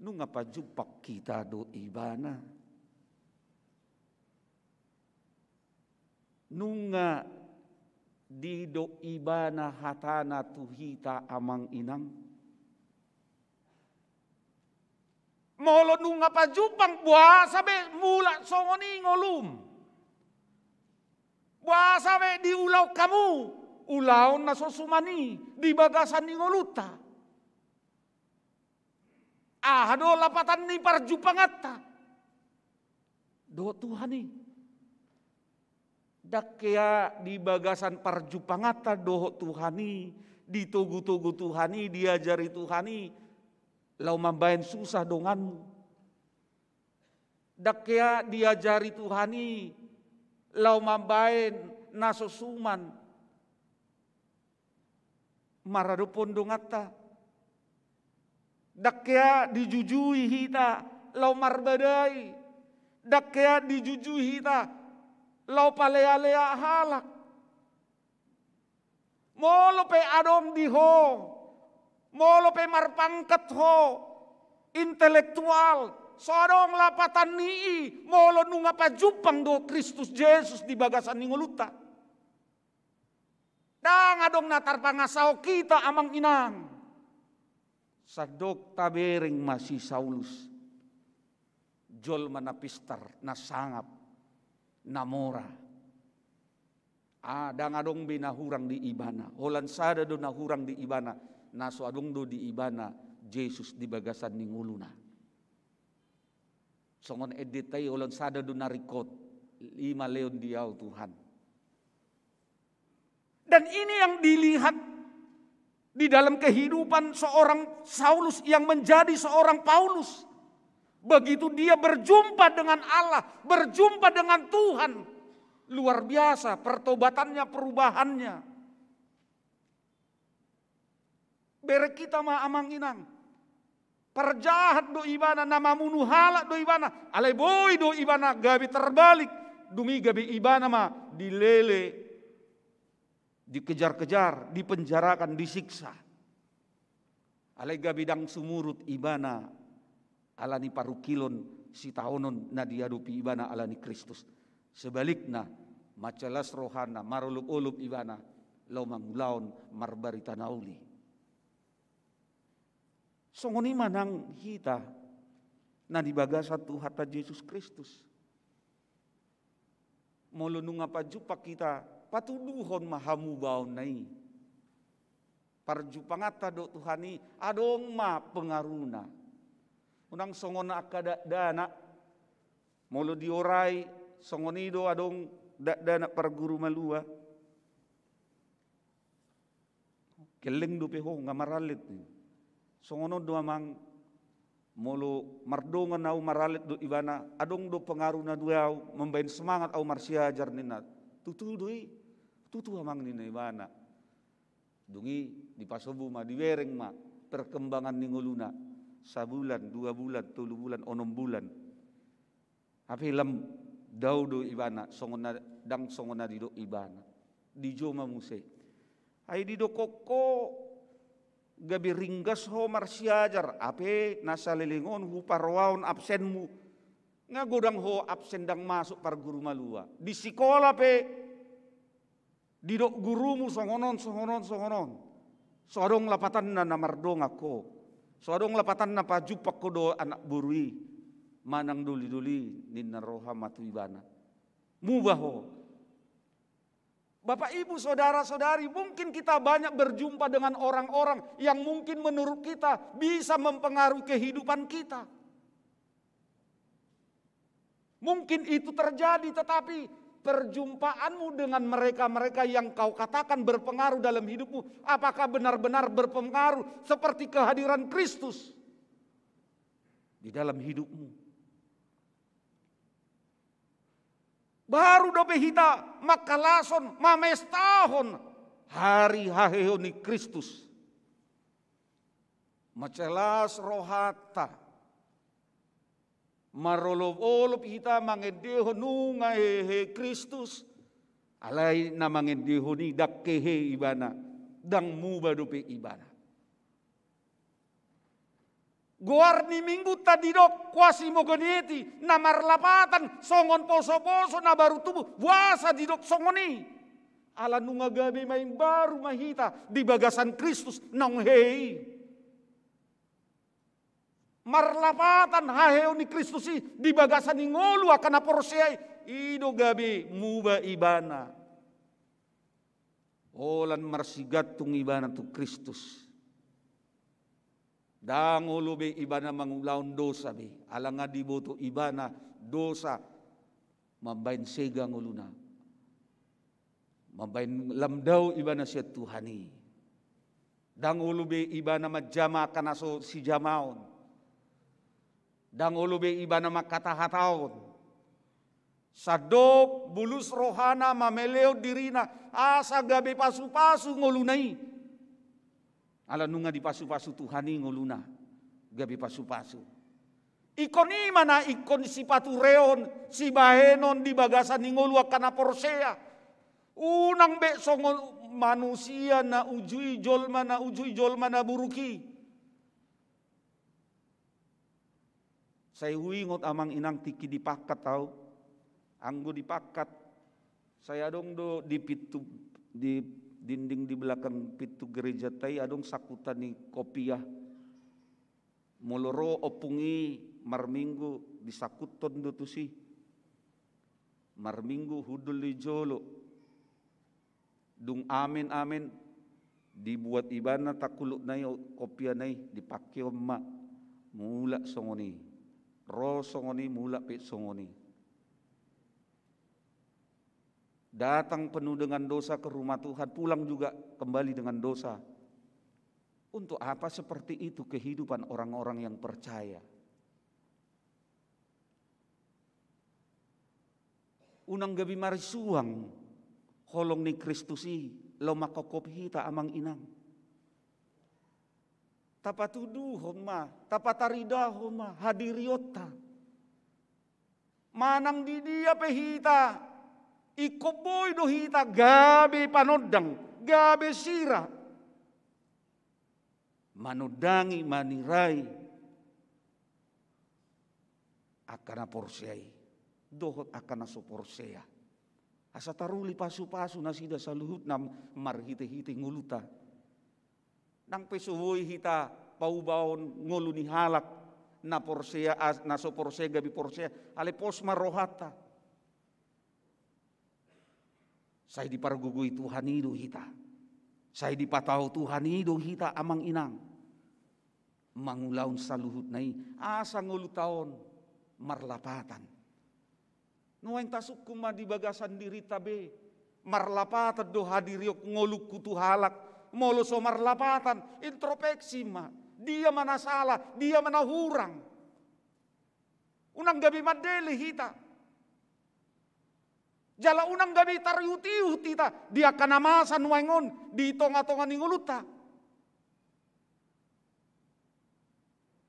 Nunga pajumpang hita do ibana? Nunga didok ibana hatana tu hita amang inang? Molo nunga pajumpang, boasa be mulak songon i ngolum? Boasa be diulahon hamu ulaon na so suman i di bagasan ni ngolunta? Aha do lapatan ni parjumpanganta dohot Tuhan i? Ndang hea di bagasan parjumpanganta dohot Tuhan i, ditogu-togu Tuhan i, diajari Tuhan i, laho mambaen susa donganmu. Ndang hea diajari Tuhan i laho mambaen na so suman maradophon donganta. Ndang hea dijujui hita laho marbadai. Ndang hea dijujui hita laho palealea halak. Molo pe adong di ho, molo pe marpangkat ho, intelektual, so adong lapatan ni i molo nunga pajumpang dohot Kristus Jesus di bagasan ni ngolunta. Ndang adong na tarpangasahon hita amang inang. Sandok tabereng ma si Saulus, jolma na pistar, na sangap, na mora. Ah, ndang adong be na hurang di ibana. Holan sada do na hurang di ibana, na so adong do di ibana Jesus di bagasan ni ngoluna. Songon endenta i, holan sada do na ringkot, i ma lehon di ahu Tuhan. Dan ini yang dilihat di dalam kehidupan seorang Saulus yang menjadi seorang Paulus. Begitu dia berjumpa dengan Allah, berjumpa dengan Tuhan, luar biasa pertobatannya, perubahannya. Bereng hita ma amang inang. Parjahat do ibana, na mamunu halak do ibana, alai boi do ibana gabe tarbalik, dung i gabe ibana ma dilele, dikejar-kejar, dipenjarakan, disiksa. Alai gabe ndang sumurut ibana ala ni parungkilon sitaonon na diadopi ibana ala ni Kristus. Sebalikna, mansai las rohana, marolopolop ibana laho mangulahon marbarita na uli. Songon i ma nang hita na di bagasan Tuhanta Jesus Kristus. Molo nunga pajumpang hita, patuduhon ma hamubaonna i. Parjumpanganta dohot Tuhan i adong ma pengaruhna. Unang songon angka dakdanak. Molo diorai, songon i do adong dakdanak parguru malua. Gelleng dope ho, nga marallet. Songon on do amang, molo mardongan ahu marallet dohot ibana, adong do pengaruhna di ahu, mambaen semangat ahu marsiajar ninna. Tutu do i, tutu amang ninna ibana. Dung i dipasobu ma, dibereng ma perkembangan ni ngoluna. Sabulan, dua bulan, tolu bulan, onom bulan. Hape lam dao do ibana, songon na, ndang songon na didok ibana. Dijou ma muse. Ai didokkon ho gabe ringgas ho marsiajar, hape na saleleng on huparohahon absenmu. Nga godang ho absen ndang masuk parguru malua. Di sikola pe didok gurumu songon on, songon on, songon on. So adong lapatanna na mardongan ho. So adong lapatanna pajumpang ho dohot anak boru i. Manang doli-doli ninna roha ma tu ibana. Muba ho. Bapak, Ibu, saudara-saudari, mungkin kita banyak berjumpa dengan orang-orang yang mungkin menurut kita bisa mempengaruhi kehidupan kita. Mungkin itu terjadi, tetapi perjumpaanmu dengan mereka-mereka yang kau katakan berpengaruh dalam hidupmu, apakah benar-benar berpengaruh seperti kehadiran Kristus di dalam hidupmu? Baru dope hita mangkalashon, mamestahon hari haheheon ni Kristus. Mansai las rohanta. Marolop-olop hita mangendehon nunga hehe Kristus, alai na mangendehon i ndang hehe ibana, ndang muba dope ibana. Goar ni minggunta didok Quasimodogeniti, na marlapatan songon poso-poso na baru tubu, boasa didok songon i? Ala nunga gabe maimbaru ma hita di bagasan Kristus naung hehe i. Marlapatan haheheon ni Kristus i di bagasan ni ngolu angka na porsea i, i do gabe muba ibana. Holan marsigantung ibana tu Kristus. Ndang olo be ibana mangulahon dosa be, ala nga diboto ibana dosa mambaen sega ngoluna. Mambaen lam dao ibana sian Tuhan i. Ndang olo be ibana manjama angka na so sijamaon. Ndang olo be ibana mangkatahataon. Sandok bulus rohana mamelehon dirina, asa gabe pasu-pasu ngoluna i. Ala nunga dipasu-pasu Tuhan i ngoluna, gabe pasu-pasu. Ingkon i ma na ingkon sipatureon, sibahenon di bagasan ni ngolu angka na porsea. Unang be songon manusia na ujui jolma, na ujui jolma na buruk i. Sai huingot amang inang tingki di Pakkat au. Anggo di Pakkat, sai adong do di pintu, di dinding di belakang pintu gerejanta i adong sangkutan ni kopiah. Molo ro ompung i marminggu disangkuthon do tusi. Marminggu hundul di jolo. Dung amen-amen, dibuat ibana tangkulukna i, kopiahna i, dipangkeon ma. Mulak songon i. Ro songon i, mulak pe songon i. Datang penuh dengan dosa ke rumah Tuhan, pulang juga kembali dengan dosa. Untuk apa seperti itu kehidupan orang-orang yang percaya? Unang gabe marisuang holong ni Kristus i laho mangkophop hita amang inang. Tapatuduhon ma, tapataridahon ma hadirionta. Manang di dia pe hita, ingkon boi do hita gabe panondang, gabe sira. Manondangi, manirai angka na porsea i dohot angka na so porsea. Asa taruli pasu-pasu nasida saluhutna marhite-hite ngolunta. Nang pe so boi hita paubahon ngolu ni halak na porsea, as-, na so porsea gabe porsea, alai pos ma rohanta. Sai dipargogoi Tuhan i do hita. Sai dipatau Tuhan i do hita amang inang. Mangulahon saluhutna i, asa ngolunta on marlapatan. Nuaeng tasungkun ma di bagasan dirinta be. Marlapatan do hadirion ngolungku tu halak. Molo so marlapatan, intropeksi ma. Dia ma na sala, dia ma na hurang. Unang gabe mandele hita. Jala unang gabe tariut-iut hita di angka na masa nuaeng on di tonga-tonga ni ngolunta.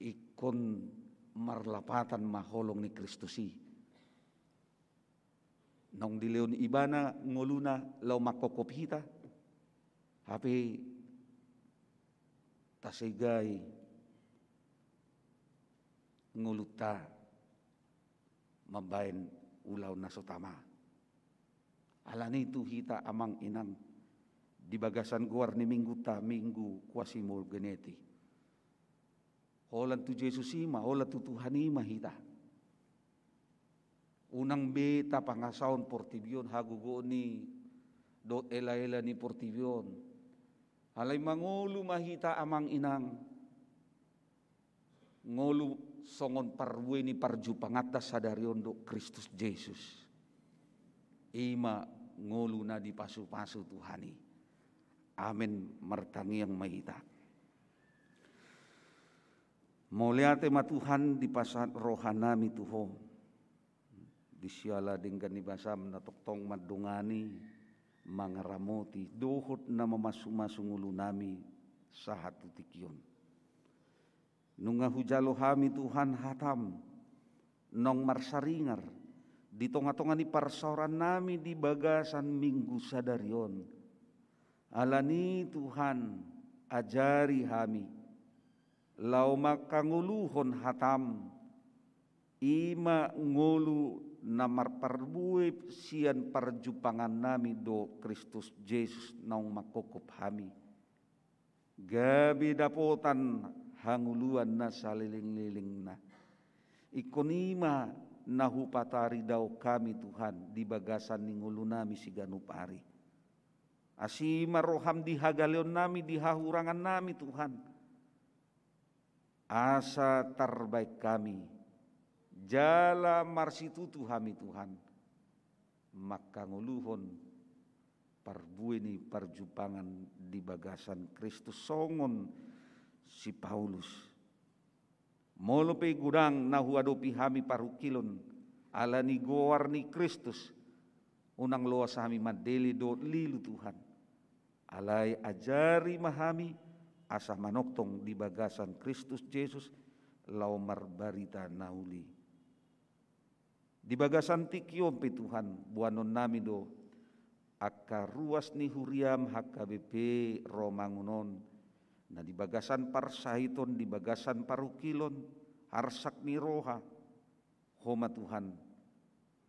Ingkon marlapatan ma holong ni Kristus i. Naung dilehon ibana ngoluna laho manghophop hita, hape tasegai ngolunta mambahen ulaon na so tama. Alani i tu hita amang inang, di bagasan goar ni minggunta, Minggu Quasimogeniti, holan tu Jesus i ma, holan tu Tuhan i ma hita. Unang be tapangasahon portibi on, hagogoon ni dohot elaela ni portibi on. Alai mangolu ma hita amang inang, ngolu songon parbue ni parjumpanganta sadari on dohot Kristus Jesus. I ma ngolu na dipasupasu Tuhan i. Amen. Martangiang ma hita. Mauliate ma Tuhan, dipasahat rohanami tu Ho. Di siala denggan ni basaM na tongtong mandongani, mangaramoti dohot na mamasumasu ngolunami sahat tu tingki on. Nunga hujalo hami Tuhan hataM naung marsaringar di tongatonga ni parsaorannami di bagasan Minggu sadari on. Alani i Tuhan, ajari hami laho mangkangoluhon hataM, i ma ngolu na marparbue sian parjumpangannami dohot Kristus Jesus naung manghophop hami, gabe dapotan hangoluan na salelenglelengna. Ingkon i ma na hupataridao hami Tuhan di bagasan ni ngolunami siganup ari. Asi ma rohaM di hagaleonnami, di hahurangannami Tuhan, asa tarbaen hami jala marsitutu hami Tuhan mangkangoluhon parbue ni parjumpangan di bagasan Kristus songon si Paulus. Molo pe godang na huadopi hami parungkilon ala ni goar ni Kristus, unang loas hami mandele dohot lilu Tuhan. Alai ajari ma hami asa manongtong di bagasan Kristus Jesus laho marbarita na uli. Di bagasan tingki on pe Tuhan, boanonnami do angka ruas ni huriaM H K B P Romangun on, na di bagasan parsahiton, di bagasan parungkilon, arsak ni roha. Ho ma Tuhan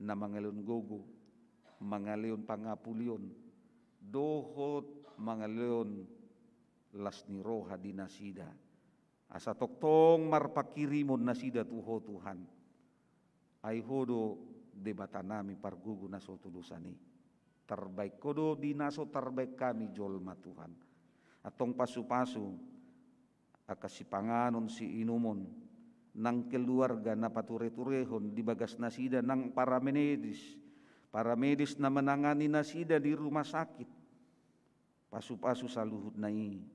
na mangalehon gogo, mangalehon pangapulion, dohot mangalehon las ni roha di nasida, asa tongtong marpanghirimon nasida tu Ho Tuhan. Ai Ho do Debatanami pargogo na so tudosan i. Tarbaen Ho do di na so tarbaen hami jolma Tuhan. Antong pasupasu angka sipanganon siinumon, nang keluarga na patureturehon di bagas nasida, nang paramedis, paramedis na menangani nasida di rumah sakit. Pasupasu saluhutna i,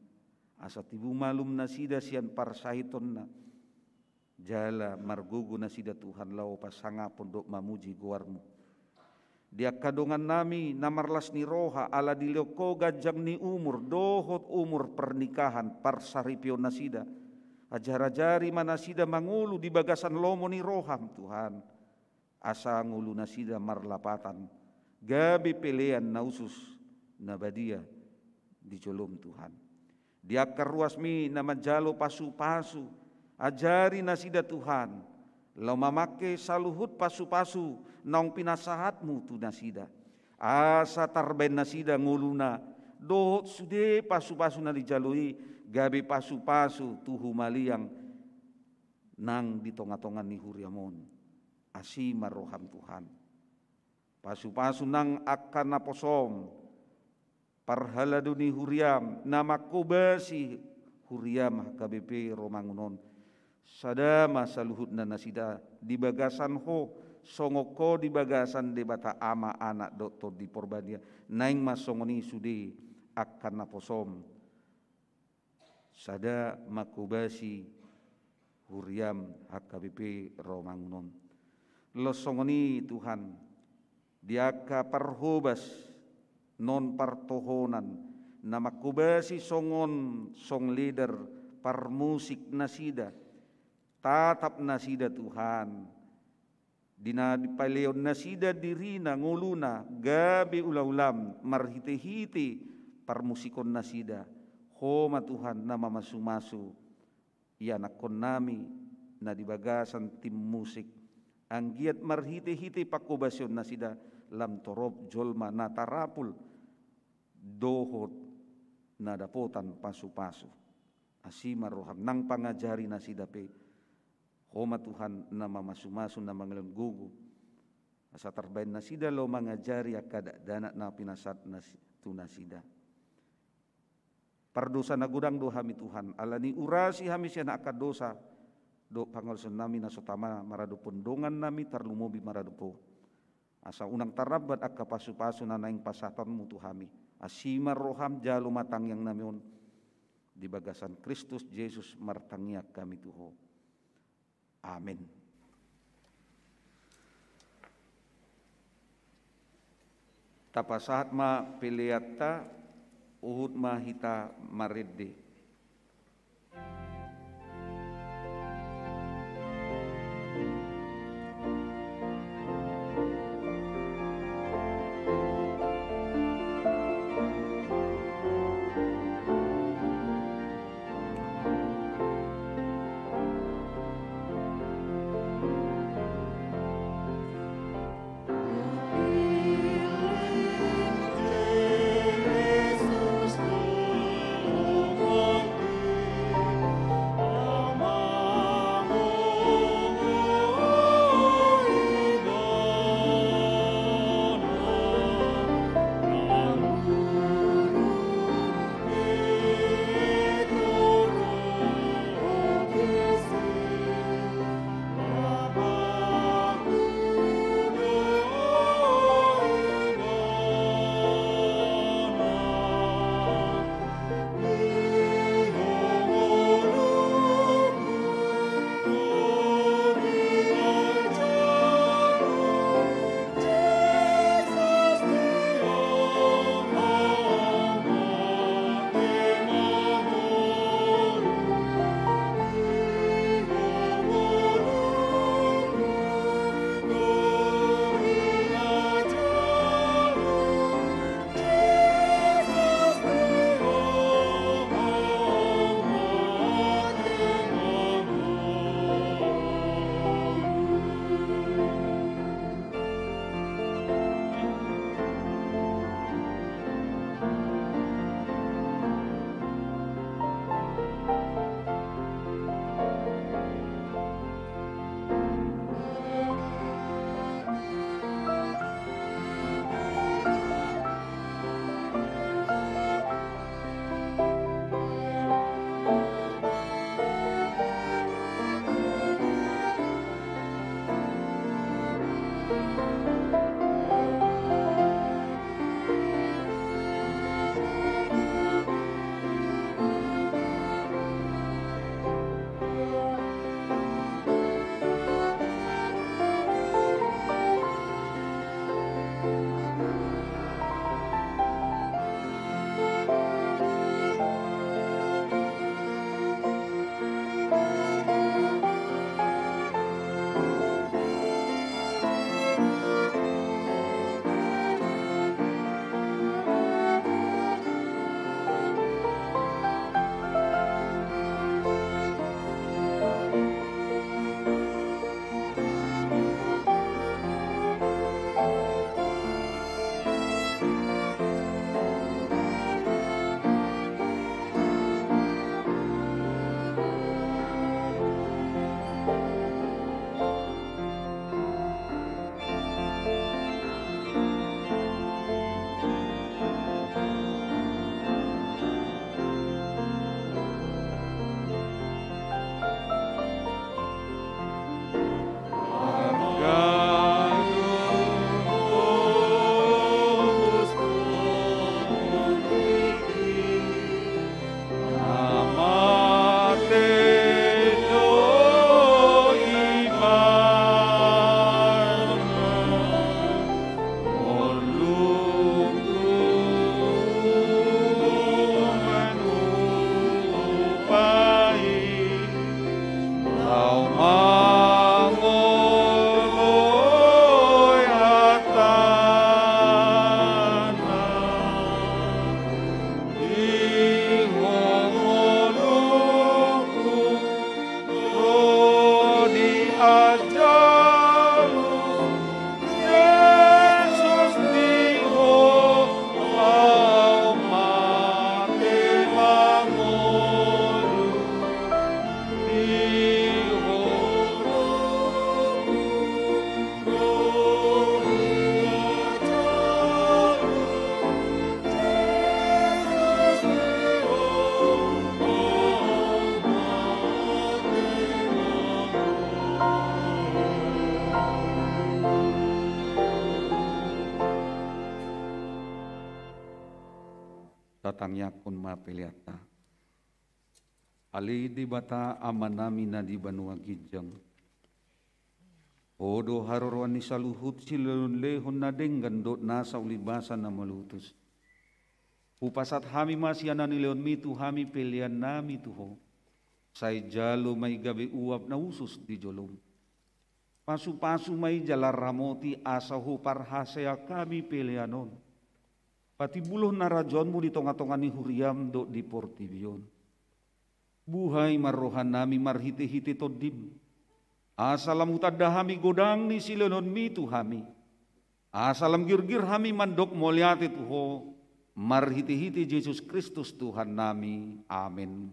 asa tibu malum nasida sian parsahitonna, jala margogo nasida Tuhan laho pasangapon dohot mamuji goarMu. Di angka dongannami na marlas ni roha ala dilehon Ho ganjang ni umur dohot umur pernikahan parsaripeon nasida, ajar-ajari ma nasida mangolu di bagasan lomo ni rohaM Tuhan. Asa ngolu nasida marlapatan, gabe pelean na hushus na badia di joloM Tuhan. Di angka ruasMi na manjalo pasupasu, ajari nasida Tuhan, laho mamangke saluhut pasupasu naung pinasahatMu tu nasida. Asa tarbaen nasida ngoluna, dohot sude pasupasu na dijalo i, gabe pasupasu tu humaliang nang di tongatonga ni huriaM on. Asi ma rohaM Tuhan. Pasupasu nang angka naposoM, parhalado ni huriaM, na manghobasi huriaM H K B P Romangun on. Sada ma saluhutna nasida di bagasan Ho, songon Ho di bagasan Debata Ama, Anak dohot Tondi Porbadia. Naeng ma songon i sude angka naposoM. Sada manghobasi huriaM H K B P Romangun on. Laos songon i Tuhan, di angka parhobas non partohonan, na manghobasi songon song leader, parmusik nasida, tatap nasida Tuhan, Di na dipalehon nasida dirina, ngoluna, gabe ulaulaM marhitehite parmusikon nasida, Ho ma Tuhan na mamasumasu ianakkonnami na di bagasan tim musik, anggiat marhitehite panghobasion nasida lam torop jolma na tarapul dohot na dapotan pasupasu. Asi ma rohaM nang pangajari nasida pe, Ho ma Tuhan na mamasumasu, na mangalehon gogo, asa tarbaen nasida laho mangajari angka dakdanak na pinasahatMu tu nasida. Pardosa na godang do hami Tuhan, alani urasi hami sian angka dosa dohot pangalaosionnami na so tama maradophon dongannami, tarlumobi maradophon Ho. Asa unang tarambat angka pasupasu na naeng pasahatonMu tu hami. Asi ma rohaM, jalo ma tangiangnami on. Di bagasan Kristus Jesus martangiang hami tu Ho. Amen. Tapasahat ma peleanta, huhut ma hita marende. Tatangiangkon ma peleanta. Ale Debata Amanami na di banua ginjang, Ho do haroroan ni saluhut silehonlehon na denggan dohot nasa ulibasa na malutus. Hupasahat hami ma sian na nilehonmi tu hami peleannami tu Ho. Sai jalo ma i gabe uap na hushus di jolom. Pasupasu ma i jala ramoti asa huparhaseang hami pelean on patimbulhon harajaonmu di tongatonga ni huriam dohot di portibi on. Buhai ma rohanami marhitehite Tondim, asa lam hutanda hami godang ni silehononmi tu hami, asa lam girgir hami mandok mauliate tu Ho, marhitehite Jesus Kristus Tuhannami. Amen.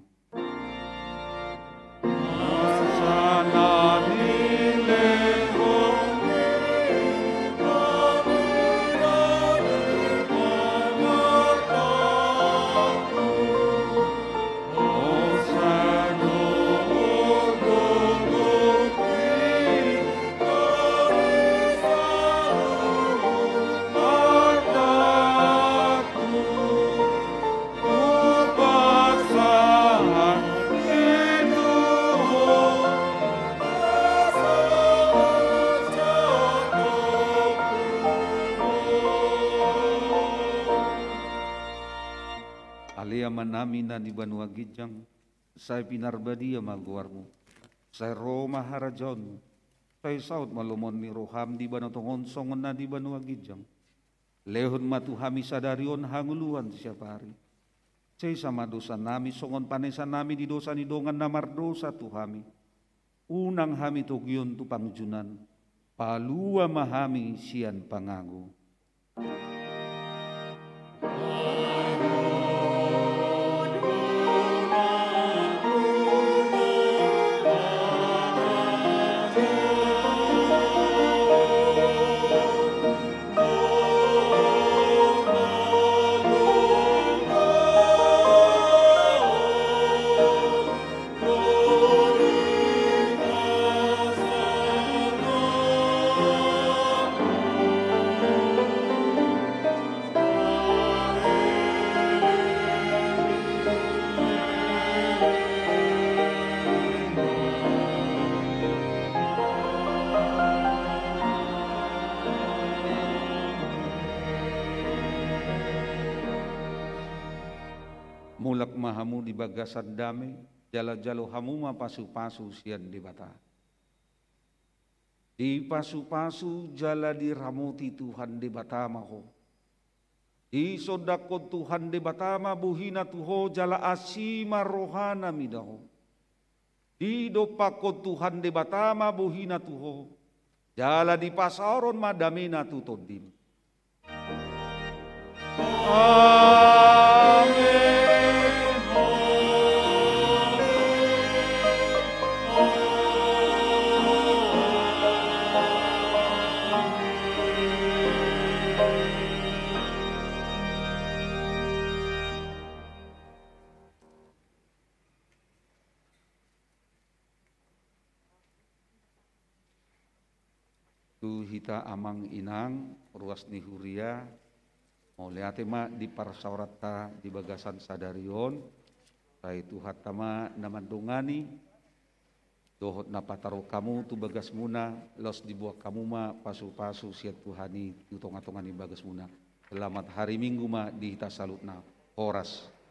Ale Amanami na di banua ginjang, sai pinarbadia ma goarmu. Sai ro ma harajaonmu. Sai saut ma lomoan ni roham di banua tonga on songon na di banua ginjang. Lehon ma tu hami sadari on hangoluan siapari. Sesa ma dosanami songon panesanami di dosa ni dongan na mardosa tu hami. Unang hami togihon tu pangunjunan. Palua ma hami sian pangago. Mulak ma hamu di bagasan dame, jala jalo hamu ma pasupasu sian Debata. Dipasupasu jala diramoti Tuhan Debata ma ho. Disondangkon Tuhan Debata ma bohina tu ho jala asi ma rohana mida ho. Didompakkon Tuhan Debata ma bohina tu ho jala dipasaoron ma damena tu tondim. Amen. Tu hita amang inang, ruas ni huria, mauliate ma di parsaoranta di bagasan sadari on, sai Tuhanta ma na mandongani, dohot na patarok hamu tu bagasmuna, laos diboan hamu ma pasupasu sian Tuhan i tu tongatonga ni bagasmuna. Selamat hari Minggu ma di hita saluhutna. Horas.